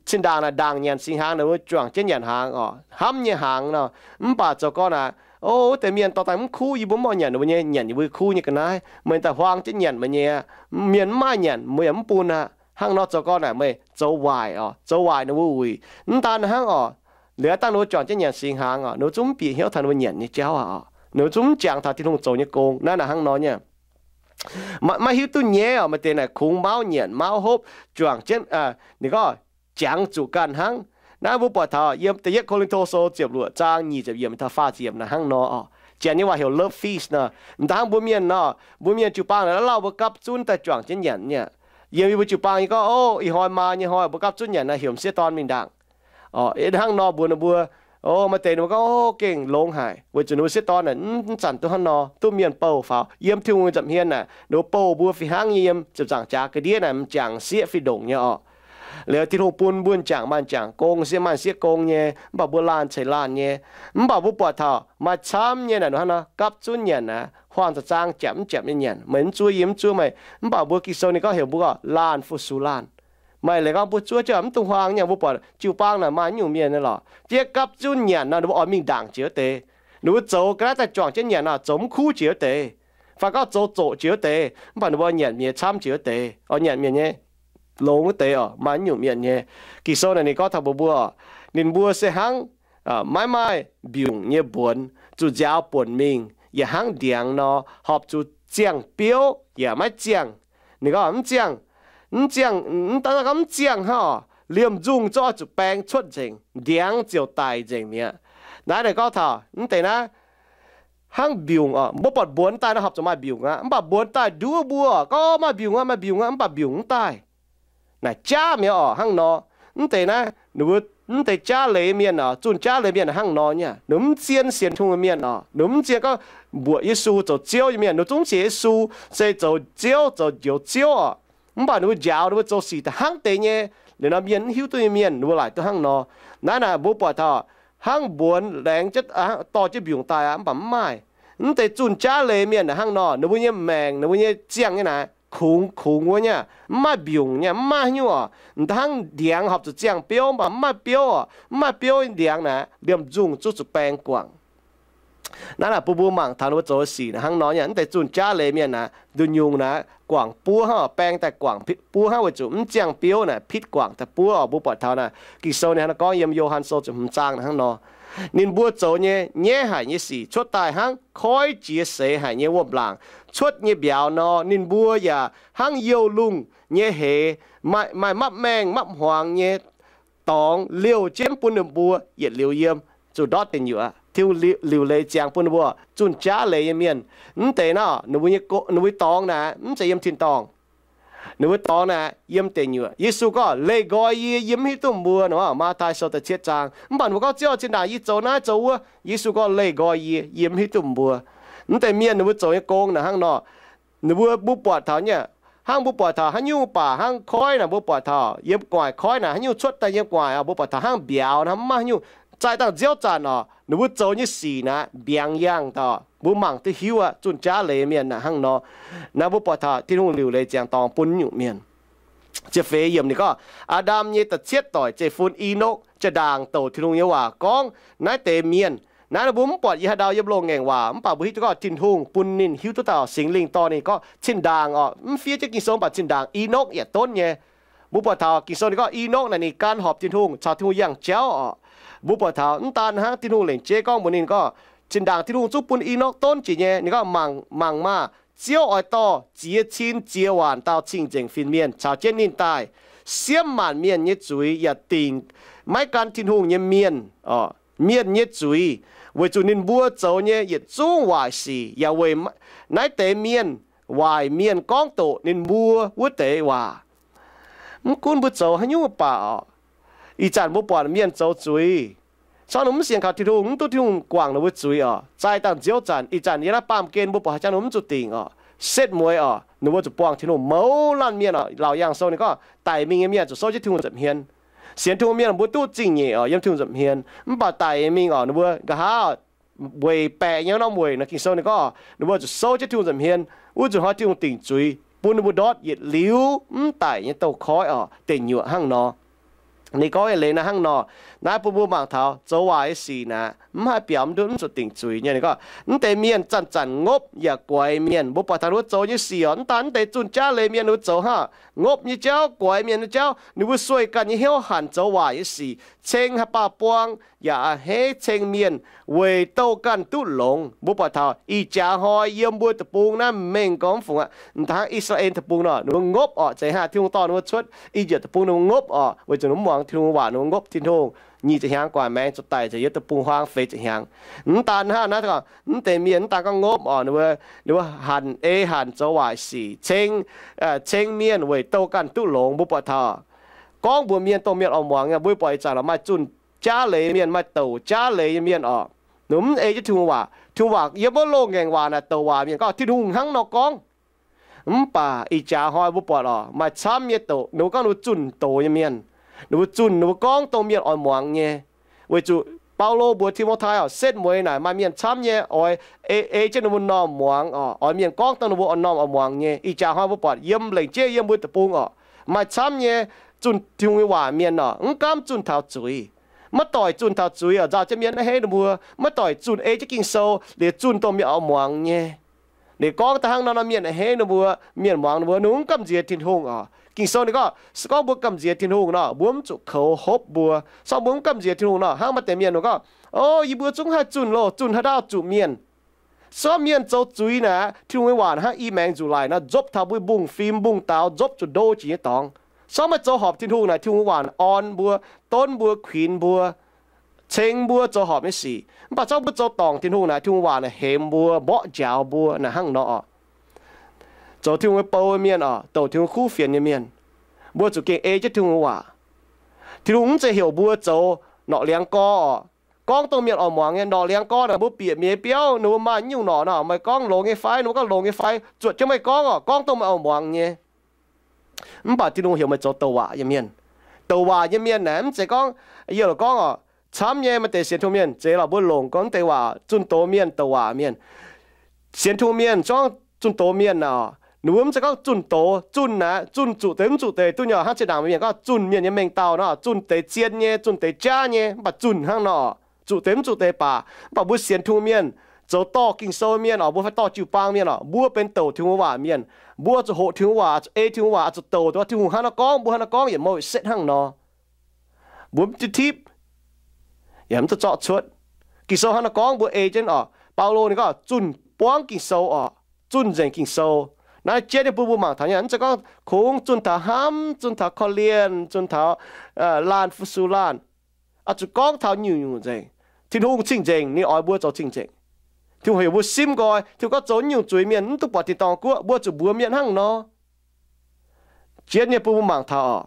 cin-ndaangc naaic ndaangc nyanc singx hnaangx, ninh mbuo juangc jienv nyanc hnaangx oc, hnamv nyei hnaangx nor. Mv baac zoux gorn naaic, o, wuov deix mienh dorh daaih mv kuv, yie mbuo mv oix nyanc ninh mbuo nyei, nyanc yie mbuo kuv nyei ga'naaiv, meih daaih huaang jienv nyanc meih nyei aqv. Mienh mv maaih nyanc, mbuo yaac mv bun aqv. Hnangv nor zoux gorn naaic meih zoux waaic oc, zoux waaic ninh mbuo wuic. Mv daan hnangv oc, liuz dangh ninh mbuo juangc jienv nyanc singx hnaangx oc, ninh mbuo zungv mv bieqc hnyouv taux ninh mbuo nyanc nyei jauv aqv oc, ninh mbuo zungv mv jangx taux Tin-Hungh zoux nyei gong. Naaiv naaic hnangv nor nyei. Maiv hiuv duqv nyaiv oc, maaih deix naaic kungx mauv nyanc mauv hopv, juangc jienv, ninh gorngv jangx zuqc ganh hnangv. Naaiv mbuo buatc taux yiem da'yietv Ko^lin^to Sou ziepc luoqc zaang nyic ziepc yiemc taux faah ziepc yiemc naaic hnangv nor oc. Janx nyei waac heuc love feast nor. M'daaih hnangv mbuo mienh nor, mbuo mienh jiu-baang naaic lauh lauh mbuo gapv zunv daaih juangc jienv nyanc nyei. Yiem yie mbuo jiu-baang nyei gorngv, o, ih hnoi maa nyei hnoi mbuo gapv zunv nyanc naaic, heuc m'sieqv dorn mingh ndaangc. O, hnangv nor mbuox ninh mbuo, o, maaih deix ninh mbuo gorngv, o, gengh longx haic, weic zuqc ninh mbuo sieqv dorn naaic mv zanc duqv hnangv nor duqv mienh bouh faaux. Yiem Tin-Hungh nza'hmien naaic ninh mbuo bouh mbuo fih hnangv nyei yiem ziepc nzaangc jaax ga'ndiev naaic m'jangc sieqv fih ndongc nyei oc. Liuz Tin-Hungh bun mbuo m'jangc maaih m'jangc gong, sieqv maaih sieqv gong nyei, mv baac mbuo laanh ceix laanh nyei. Mv baac mbuo buatc taux maaih camv nyei naaic nor, gapv zunv nyanc aqv, huaang za'zaang japc mv japc nyei nyanc, meih mv zuov yie mv zuov meih. Mv baac mbuo Ging-Sou ninh gorngv heuc mbuo gorngv laanh fu-sux laanh. Maaih leiz gorngv mbuo zuov jienv mv dungx huaang nyei, mbuo buatc jiu-baang naaic maaih nyungc mienh nyei lorqc, fiev gapv zunv nyanc nor, ninh mbuo oix mingh ndaangc jiex wuov deix. Ninh mbuo zoux ga'naaiv daaih juangc jienv nyanc nor, zoux mv kuv jiex wuov deix, fai gorngv zoux zoqc jiex wuov deix, mv baac ninh mbuo nyanc mienh camv jiex wuov deix, oix nyanc mienh nyei longx wuov deix oc. Maaih nyungc mienh nyei. Ging-Sou naaic ninh gorngv taux mbuo mbuo, ninh mbuo se hnangv maiv maaih mbiungc nyei mbuonx, zuqc nziaaux buonc mingh, yaac hnangv ndiangx nor, horpc zuqc ziangh biouv yaac maiv ziangh. Ninh gorngv mv ziangh, mv ziangh, mv dangv gorngv mv ziangh hnangv, liemh nzungh zungv oix zuqc baeng cuotv nzengc, ndiangx ziouc daic nzengc mi'aqv. Naaiv ninh gorngv taux mv deix naaiv hnangv mbiungc oc. Mbuo buatc mbuonx daaih nor horpc zuqc maaih mbiungc aqv, mv baac mbuonx daaih nduov mbuo gorngv maaih mbiungc aqv, maaih mbiungc aqv, mv baac mbiungc mv daaih. Naaic jaav mi'aqv oc. Hnangv nor, mv deix naaiv ninh mbuo, mv deix jaav leiz mienh oc, zunh jaav leiz mienh hnangv nor nyei. Ninh mv zien sienx Tin-Hungh mienh oc, ninh mv zien gorngv mbuoqc Yesu zoux Ziouv nyei mienh, ninh zungv sienx Yesu se zoux Ziouv, zoux Njoux Ziouv oc. Mv baac ninh mbuo njaaux ninh mbuo zoux sic da'hnangv deix nyei, liuz nor mienh mv hiuv duqv nyei mienh, ninh mbuo laaic duqv hnangv nor. Naaiv naaic mbuo buatc taux hnangv mbuonx laengz jienv, dorh jienv mbiungc daaih aqv, mv baac mv maaih. Mv deix zunh jaav leiz mienh naaic hnangv nor, ninh mbuo nyei maengc, ninh mbuo nyei ziangh nyei naaic kungx kungx wuov nyei, mv maaih mbiungc nyei, mv maaih nyungc oc. Hnangv ndiangx horpc zuqc ziangh biouv, mv baac mv maaih biouv oc. Mv maaih biouv ndiangx naaic, liemh nzungh zungv zuqc baeng guangc. Naaiv naaic bun mbuo mangc taux ninh mbuo zoux sic naaic hnangv nor nyei. Mv deix zunh jaav leiz mienh naaic, nduqc nyungc naaic guangc buov hnangv, baeng daaih guangc buov hnangv, weic zuqc mv ziangh biouv naaic pitv guangc daaih buov oc. Mbuo buatc taux naaic Ging-Sou ninh hnangv nor gorngv yiem Yo^han Sou ziepc hmz zaang naaic hnangv nor, ninh mbuo zoux nyei nyaiv haic nyei sic cuotv daaih hnangv koiv jiex seix haic nyei wuom-laangc cuotv nyei mbiauz nor. Ninh mbuo yaac hnangv youh lungh nyei heix, maaih mapv maengh mapv hmuangx nyei dorngx liouh jienv bun ninh mbuo yietc liuz yiem, zuqc ndortv deic nyuoqc aqv. Tin-Hungh liuc leiz ziangx bun ninh mbuo zunh jaav leiz nyei mienh. Mv deix naaiv, ninh mbuo nyei dorngx naaic mv zeiz yiem tin-dorngh. Ninh mbuo dorngx naaic yiem deic nyuoqc. Yesu gorngv, leih nqoi yie, yie mv hiuv duqv mbuo nor. Matv^tai Sou da'cietv zaang. Mv baac ninh mbuo gorngv, Ziouv, zinh ndaangc yie zoux naaiv zoux wuov. Yesu gorngv, leih nqoi yie, yie mv hiuv duqv mbuo. Mv deix mienh ninh mbuo zoux nyei gong naaic hnangv nor, ninh mbuo, mbuo buatc taux nyei, hnangv mbuo buatc taux haaix nyungc baac hnangv koiv naaic, mbuo buatc taux yiem gu'nguaaic koiv naaic, haaix nyungc cuotv daaih yiem gu'nguaaic oc, mbuo buatc taux hnangv mbiauz hnangv, mv maaih haaix nyungc. Zaih dangh nziouv zanc oc, ninh mbuo zoux nyei sic naaic mbiaangx yangh dauh, mbuo mangc duqv hiuv aqv. Zunh jaav leiz mienh naaic hnangv nor. Naaiv mbuo buatc taux Tin-Hungh liuc leiz ziangx dorngx bun nyungc mienh. Ziepc feix yiemc ninh gorngv, Aa^ndam nyei da'cietv doic zeiv-fun, Enokv, jaa-ndaangc douc Tin-Hungh nyei waac gorngv naaiv deix mienh. Naaiv mbuo mv buatc yiem haaix ndau yiem loz-ngaengc waac, mv baac mbuo hiuv duqv gorngv Tin-Hungh bun ninh hiuv duqv dauh Singx Lingh dorh ninh gorngv zinh ndaangc oc. Mv fiev jienv Ging-Sou, mv baac zinh ndaangc Enokv yaac donv nyei. Mbuo buatc taux Ging-Sou ninh gorngv Enokv naaic ninh gan horpc Tin-Hungh, caux Tin-Hungh yangh jauv oc. Mbuo buatc taux mv daan hnangv, Tin-Hungh lengc jeiv gorngv mbuox ninh gorngv zinh ndaangc Tin-Hungh zungv bun Enokv donv jiex nyei. Ninh gorngv, Mangc, mangc maah! Ziouv oix dorh ziex cin ziex waanc dauh cing-nzengc fin-mienh caux jienv ninh daaih, siemv maanc mienh nyei zuiz, yaac dingc maiv gan Tin-Hungh nyei mienh, mienh nyei zuiz, weic zuqc ninh mbuo zoux nyei yietc zungv waaic sic, yaac weic naaiv deix mienh, waaic mienh gorngv doqc ninh mbuo wuov deix waac. Mv gunv mbuo zoux haaix nyungc baac oc, ih zanc mbuo buatc mienh zoux zuiz, cangv ninh mv sienx kaux Tin-Hungh, mv duqv Tin-Hungh guangc ninh mbuo zuiz oc. Zaih dangh nziouv zanc, ih zanc yiem naaiv baamh gen mbuo buatc haaix jangx ninh mbuo mv zuqc dingc oc. Setv mueiz oc, ninh mbuo zuqc buangh Tin-Hungh. Mouz laanh mienh oc, Laauc Yaangh Sou ninh gorngv daic mingh nyei mienh zuqc souv jienv Tin-Hungh nza'hmien. Sienx Tin-Hungh mienh mbuo duqv zingh nyeic oc, yiem Tin-Hungh nza'hmien. Mv baac daic mingh oc, ninh mbuo nqa'haav weic baeqc nyei norm weic nor, Ging-Sou ninh gorngv ninh mbuo zuqc souv jienv Tin-Hungh nza'hmien. Wuov nzunc hnoi Tin-Hungh dingc zuiz bun ninh mbuo ndortv yietc liuz mv daic nyei douz-koiv oc, deic nyuoqc hnangv nor. Ninh gorngv eix leiz naaiv hnangv nor. Naaiv bun mbuo mangc taux zoux waaic nyei sic naaic, mv haih biaux mv ndutv, mv zuqc dingc zuiz nyei. Ninh gorngv, mv deix mienh zanc-zanc ngopv yaac guaix mienh. Mbuo buatc taux ninh mbuo zoux nyei sic oc, mv daan mv deix zunh jaav leiz mienh ninh mbuo zoux hnangv ngopv nyei jauv, guaix mienh nyei jauv. Ninh mbuo sueih ganh nyei hnyouv hanc zoux waaic nyei sic, ceng haaix baac buang yaac a'hneiv ceng mienh weic douh ganh duqv longx. Mbuo buatc taux ih jaax hnoi yiem mbuo deic-bung naaiv mengh gorngv mv fungc aqv. Mv daan hnangv I^saa^laa^en Deic-Bung nor, ninh mbuo ngopv oc. Zeiz hnangv Tin-Hungh dorh ninh mbuo cuotv I^yipv Deic-Bung, ninh mbuo ngopv oc, weic zuqc ninh mbuo mv muangx Tin-Hungh waac, ninh mbuo ngopv Tin-Hungh, nyic ziepc hnyangx gu'nguaaic maengx zuqc daic nzengc yiem deic-bung-huaang, feix ziepc hnyangx. Mv daan hnangv naaiv, mv deix mienh mv daan gorngv ngopv oc, ninh mbuo, ninh mbuo hanc ei hanc zoux waaic sic, ceng, ceng mienh weic douh ganh duqv longx. Mbuo buatc taux gorngv mbuox mienh, dongh mienh oix muangx nyei. Mbuo buatc ih zanc maaih zunh jaav leiz mienh, maaih douc jaav leiz nyei mienh oc, ninh mv ei jienv Tin-Hungh waac. Tin-Hungh waac yiem wuov loz-ngaengc waac naaic douc waac mienh gorngv Tin-Hungh hnangv nor gorngv. Mv baac ih jaax hnoi mbuo buatc oc, maaih camv nyei doqc, ninh mbuo gorngv ninh mbuo zunh doz nyei mienh. Ninh mbuo zunh, ninh mbuo gorngv dongh mienh oix muangx nyei. Weic zuqc Baulo mbuox Ti^mo^tai oc, setv mueiz naaic maaih mienh camv nyei oix ei, ei jienv ninh mbuo m'normh muangx oc, oix mienh gorngv dongh ninh mbuo m'normh oix muangx nyei. Ih jaax hnoi mbuo buatc yiem lengc jeiv yiem mbuo deic-bung oc, maaih camv nyei zunh Tin-Hungh nyei waac mienh oc, mv gaamv zunh taux zuiz. Maiv doic zunh taux zuiz oc, nzauh jienv mienh a'hneiv ninh mbuo. Maiv doic zunh ei jienv Ging-Sou liuz zunh dongh mienh oix muangx nyei. Liuz gorngv daaih hnangv nor nor, mienh a'hneiv ninh mbuo, mienh muangx ninh mbuo, ninh mbuo mv gamh nziex Tin-Hungh oc. Ging-Sou ninh gorngv, se gorngv mbuo gamh nziex Tin-Hungh nor, mbuo mv zuqc koux hopv mbuo. Se gorngv mbuo mv gamh nziex Tin-Hungh nor, hnangv maaih deix mienh ninh gorngv, O, yie mbuo zungv haih zunh loh, zunh haaix dauh zuqc mienh. Se gorngv mienh zoux zuiz naaic, Tin-Hungh nyei waac hnangv i maengx nzuqc laic nor, nzopv taux mbuo mbungv-fim mbungv-daaux, nzopv zuqc ndo jiex nyei dorngx. Se gorngv meih zoux horpc Tin-Hungh naaic, Tin-Hungh nyei waac orn mbuo, donv mbuo, kuinx mbuo, ceng mbuo zoux horpc nyei sic. Mv baac se gorngv mbuo zoux dorngc Tin-Hungh naaic, Tin-Hungh waac naaic hemx mbuo, mborqv njaaux mbuo naaic hnangv nor oc. Zoux Tin-Hungh nyei bou nyei mienh oc, douc Tin-Hungh kuv fienx nyei mienh, mbuo zuqc gengh ei jienv Tin-Hungh nyei waac. Tin-Hungh mv zeiz heuc mbuo zoux norqc liangx gorx oc, gorngv dongh mienh oix muangx nyei. Norqc liangx gorx naaic mbuo bieqc mienh nyei biauv, ninh mbuo maaih nyungc norqc nor, meih gorngv longx nyei fai, ninh mbuo gorngv longx nyei fai, zuotc jienv meih gorngv oc, gorngv dongh meih oix muangx nyei. Mv baac Tin-Hungh heuc meih zoux douc waac nyei mienh. Douc waac nyei mienh naaic mv zeiz gorngv, yie loc gorngv oc, camv nyei maaih deix sienx Tin-Hungh mienh zeiz lorqc, mbuo longc gorngv deix waac zunh doz mienh, douc waac mienh. Sienx Tin-Hungh mienh, zunh doz mienh naaic, ninh mbuo mv zeiz gorngv zunh doz, zunh naaic, zunh zuqc deix mv zuqc deix. Duqv nyei oc, hnangv zinh ndaangc mienh gorngv zunh mienh nyei mengh dauh nor, zunh deix zien nyei, zunh deix jaav nyei, mv baac zunh hnangv nor, zuqc deix mv zuqc deix baac. Mv baac mbuo sienx Tin-Hungh mienh, zoux dorh Ging-Sou mienh oc, mbuo fai dorh jiu-baang mienh oc, mbuo benx douc Tin-Hungh waac mienh. Mbuo zuqc hoqc Tin-Hungh waac, zuqc ei Tin-Hungh waac, zuqc douc dongh Tin-Hungh hnangv nor gorngv, mbuo hnangv nor gorngv yietc mouc setv hnangv nor. Mbuo mv duqv tipv, yaac mv duqv zorqv cuotv. Ging-Sou hnangv nor gorngv mbuo ei jienv oc. Baulo ninh gorngv zunh buangv Ging-Sou oc, zunh nzengc Ging-Sou. Naaiv jienv nyei bun mbuo mangc taux nyei, mv zeiz gorngv kungx zunh taux hnamv, zunh taux korv-lienh, zunh taux laanh fu-sux laanh. Oix zuqc gorngv taux nyungc-nyungc nzengc. Tin-Hungh cing-nzengc, ninh oix mbuo zoux cing-nzengc. Tin-Hungh heuc mbuo simv nqoi, Tin-Hungh gorngv zoux nyungc zuiz mienh mv duqv buatc tin-dorngh guoqv, mbuo zuqc mbuox mienh hnangv nor. Jienv nyei bun mbuo mangc taux oc,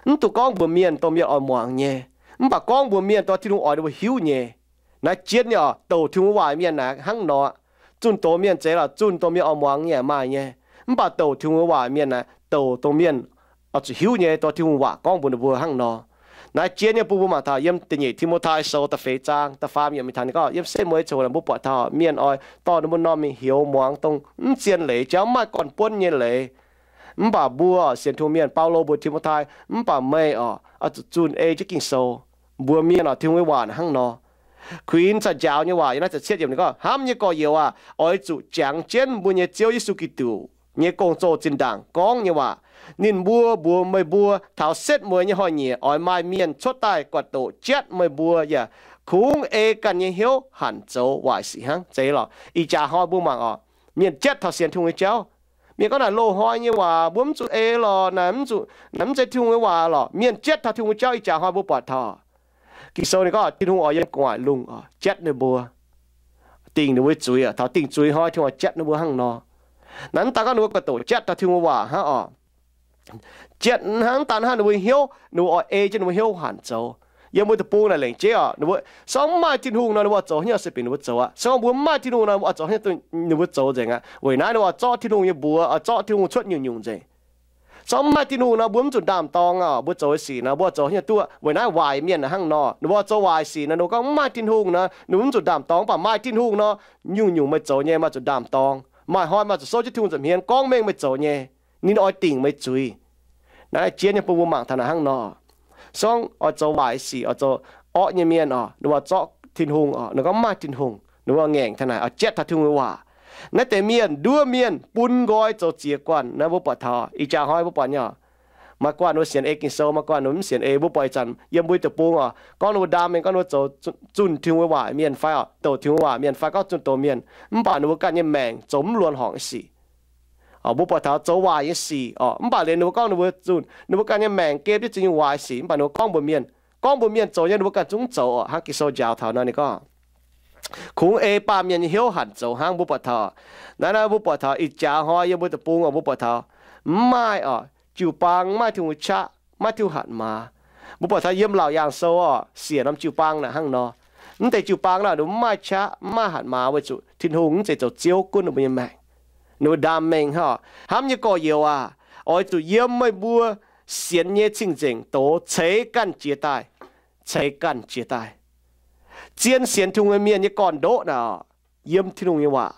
mv dungx gorngv mbuox mienh dongh mienh oix muangx nyei, mv baac gorngv mbuox mienh dongh Tin-Hungh oix ninh mbuo hiuv nyei. Naaiv jienv nyei oc, douc Tin-Hungh waac mienh naaic hnangv nor. Zunh doz mienh zeiz lorqc, zunh dongh mienh oix muangx nyei maaih nyei. Mv baac douc Tin-Hungh waac mienh naaic douc dongh mienh oix zuqc hiuv nyei, dongh Tin-Hungh waac gorngv mbuox ninh mbuo hnangv nor. Naaiv jienv nyei bun mbuo mangc taux yiem da'nyeic Ti^mo^tai Sou da'feix zaang da'faam yiemc mingh taux ninh gorngv, yiem setv mueiz coc naaic mbuo buatc taux mienh oix dorh ninh mbuo m'normh mingh hioux muangx dongh mv zien leiz, jauv mv maaih gorn-buonv nyei leiz. Mv baac mbuo sienx Tin-Hungh mienh, Baulo mbuox Ti^mo^tai, mv baac meih oc, oix zuqc zunh ei jienv Ging-Sou. Mbuox mienh oc, Tin-Hungh nyei waac hnangv nor. Kuinx caux njaaux nyei waac yiem naaiv ziepc cietv yiemc ninh gorngv, hnamv nyei gorx-youz aac, oix zuqc jangx jienv mbuo nyei Ziouv Yesu Giduc nyei gong-zoh zinh ndaangc gorngv nyei waac. Ninh mbuo mbuox meih mbuo, taux setv mueiz nyei hnoi-nyieqc oix maaih mienh cuotv daaih guatc doqc jatv meih mbuo yaac kungx ei ganh nyei hnyouv hanc zoux waaic sic hnangv. Zeiz lorqc, ih jaax hnoi mbuo mangc oc, mienh jatv taux sienx Tin-Hungh nyei jauv. Mienh gorngv naaic loz-hnoi nyei waac mbuo mv zuqc ei lorqc, naaic mv zeiz Tin-Hungh nyei waac lorqc. Mienh jatv taux Tin-Hungh nyei jauv ih jaax hnoi mbuo buatc taux. Ging-Sou ninh gorngv Tin-Hungh oix yiem gu'nguaaic lungh jatv ninh mbuo, dingc ninh mbuo zuiz. Taux dingc zuiz hnoi Tin-Hungh jatv ninh mbuo hnangv nor. Naaiv mv daan gorngv ninh mbuo guatc doqc jatv taux Tin-Hungh waac hnangv oc. Jatv hnangv, mv daan hnangv, ninh mbuo hnyouv, ninh mbuo oix ei jienv ninh mbuo hnyouv hanc zoux. Yiem mbuo deic-bung naaic lengc jeiv oc, ninh mbuo se gorngv mv maaih Tin-Hungh nor, ninh mbuo oix zoux haaix nyungc se bingx ninh mbuo zoux aqv. Se gorngv mbuo mv maaih Tin-Hungh nor, mbuo oix zoux haaix nyungc, ninh mbuo zoux nzengc aqv. Weic naaiv ninh mbuo oix zorqv Tin-Hungh nyei mbuox, oix zorqv Tin-Hungh cuotv nyungc-nyungc nzengc. Se gorngv mv maaih Tin-Hungh nor, mbuo mv zuqc ndaam-dorng oc. Mbuo zoux sic nor, mbuo oix zoux haaix nyungc duqv? Weic naaiv waaic mienh hnangv nor, ninh mbuo oix zoux waaic sic nor, ninh mbuo gorngv mv maaih Tin-Hungh nor, ninh mbuo mv zuqc ndaam-dorng. Mv baac maaih Tin-Hungh nor, nyungc-nyungc meih zoux nyei maaih zuqc ndaam-dorng. Maaih hnoi maaih zuqc souv jienv Tin-Hungh nza'hmien gorngv mengh meih zoux nyei. Ninh oix dingc meih zuiz. Naaiv jienv nyei bun mbuo mangc taux naaic hnangv nor. Se gorngv oix zoux waaic sic, oix zoux orqv nyei mienh oc, ninh mbuo zorqv Tin-Hungh oc, ninh gorngv mv maaih Tin-Hungh, ninh mbuo ngaengc taux naaic, oix jatv taux Tin-Hungh nyei waac. Naaiv deix mienh, nduov mienh bun nqoi zoux ziex guanh. Naaiv mbuo buatc taux ih jaax hnoi mbuo buatc nyei oc, maaih guanh ninh mbuo sienx ei Ging-Sou, maaih guanh ninh mbuo mv sienx ei. Mbuo buatc ih zanc yiem mbuo deic-bung oc, gorngv ninh mbuo ndaam mienh gorngv ninh mbuo zoux zunh Tin-Hungh nyei waac mienh fai oc, douc Tin-Hungh waac mienh fai gorngv zunh doz mienh, mv baac ninh mbuo ganh nyei maengc zoux mv luonx horngc nyei sic. Mbuo buatc taux zoux waaic nyei sic oc, mv baac liuz ninh mbuo gorngv ninh mbuo zunh, ninh mbuo ganh nyei maengc gem jienv ziex nyungc waaic sic, mv baac ninh mbuo gorngv mbuox mienh, gorngv mbuox mienh zoux nyei, ninh mbuo ganh zungv zoux oc. Hnangv Ging-Sou njaaux taux nor ninh gorngv, kungx ei baamh mienh nyei hnyouv hanc zoux hnangv. Mbuo buatc taux naaiv, naaiv mbuo buatc taux ih jaax hnoi yiem mbuo deic-bung oc, mbuo buatc taux mv maaih oc, jiu-baang mv maaih Tin-Hungh qaqv, mv maaih Tin-Hungh hatc maaz. Mbuo buatc taux yiem Laauc Yaangh Sou oc, siec norm jiu-baang naaic hnangv nor. Mv deix jiu-baang naaic ninh mbuo mv maaih qaqv, mv maaih hatc maaz weic zuqc Tin-Hungh mv zeiz zoux Ziouv gunv ninh mbuo nyei maengc. Ninh mbuo ndaam mengh hnangv, Hnamv nyei gorx-youz aac, oix zuqc yiem meih mbuo sienx nyei cing-nzengc doz ceix ganh jiez daaih. Ceix ganh jiez daaih. Zien sienx Tin-Hungh nyei mienh nyei gorn-ndoqv naaic, yiem Tin-Hungh nyei waac,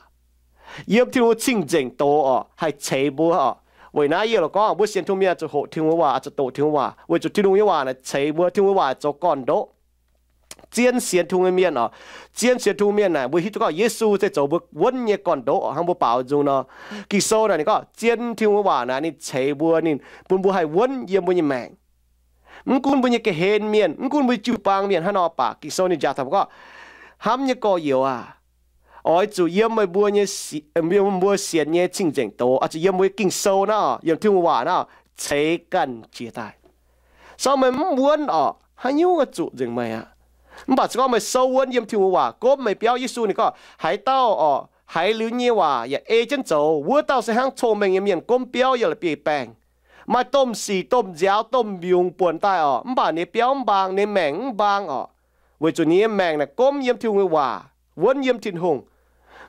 yiem Tin-Hungh cing-nzengc doz orqc, haih ceix mbuo orqc. Weic naaiv yie loc gorngv mbuo sienx Tin-Hungh mienh zuqc hoqc Tin-Hungh nyei waac, zuqc doqc Tin-Hungh waac, weic zuqc Tin-Hungh nyei waac naaic ceix mbuo. Tin-Hungh nyei waac zoux gorn-ndoqv. Zien sienx Tin-Hungh nyei mienh orqc, zien sienx Tin-Hungh mienh naaic, mbuo hiuv duqv gorngv Yesu se zoux mbuo wuonv nyei gorn-ndoqv orqc. Hnangv mbuo baaux nzung nor, Ging-Sou naaic ninh gorngv zien Tin-Hungh nyei waac naaic ninh ceix mbuo, ninh bun mbuo haih wuonv yiem mbuo nyei maengc. Mv gunv mbuo nyei ga'hlen mienh, mv gunv mbuo jiu-baang mienh hnangv nor baac, Ging-Sou ninh njaaux taux mbuo gorngv, Hnamv nyei gorx-youz aac, oix zuqc yiem meih mbuo nyei, mbuo sienx nyei cing-nzengc doz, oix zuqc yiem mbuo nyei Ging-Sou naaiv, yiem Tin-Hungh waac naaiv ceix ganh jiez daaih. Sorng meih mv wuonv orqc, haaix nyungc zuqc nzengc meih aqv. Mv baac se gorngv meih souv wuonv yiem Tin-Hungh waac, gomv meih biauv Yesu, ninh gorngv, Haaix dauh orqc haiz liuz nyei waac yaac ei jienv zoux, wuov dauh se hnangv cong-mengh nyei mienh gomv biauv yiem la'bieiv-baengh. Maaih domh sic, domh nziaaux, domh mbiungc buonc daaih orqc, mv baac ninh nyei biauv mv mbaang, ninh nyei maengc mv mbaang orqc, weic zuqc ninh nyei maengc naaic gomv yiem Tin-Hungh nyei waac, wuonv yiem Tin-Hungh.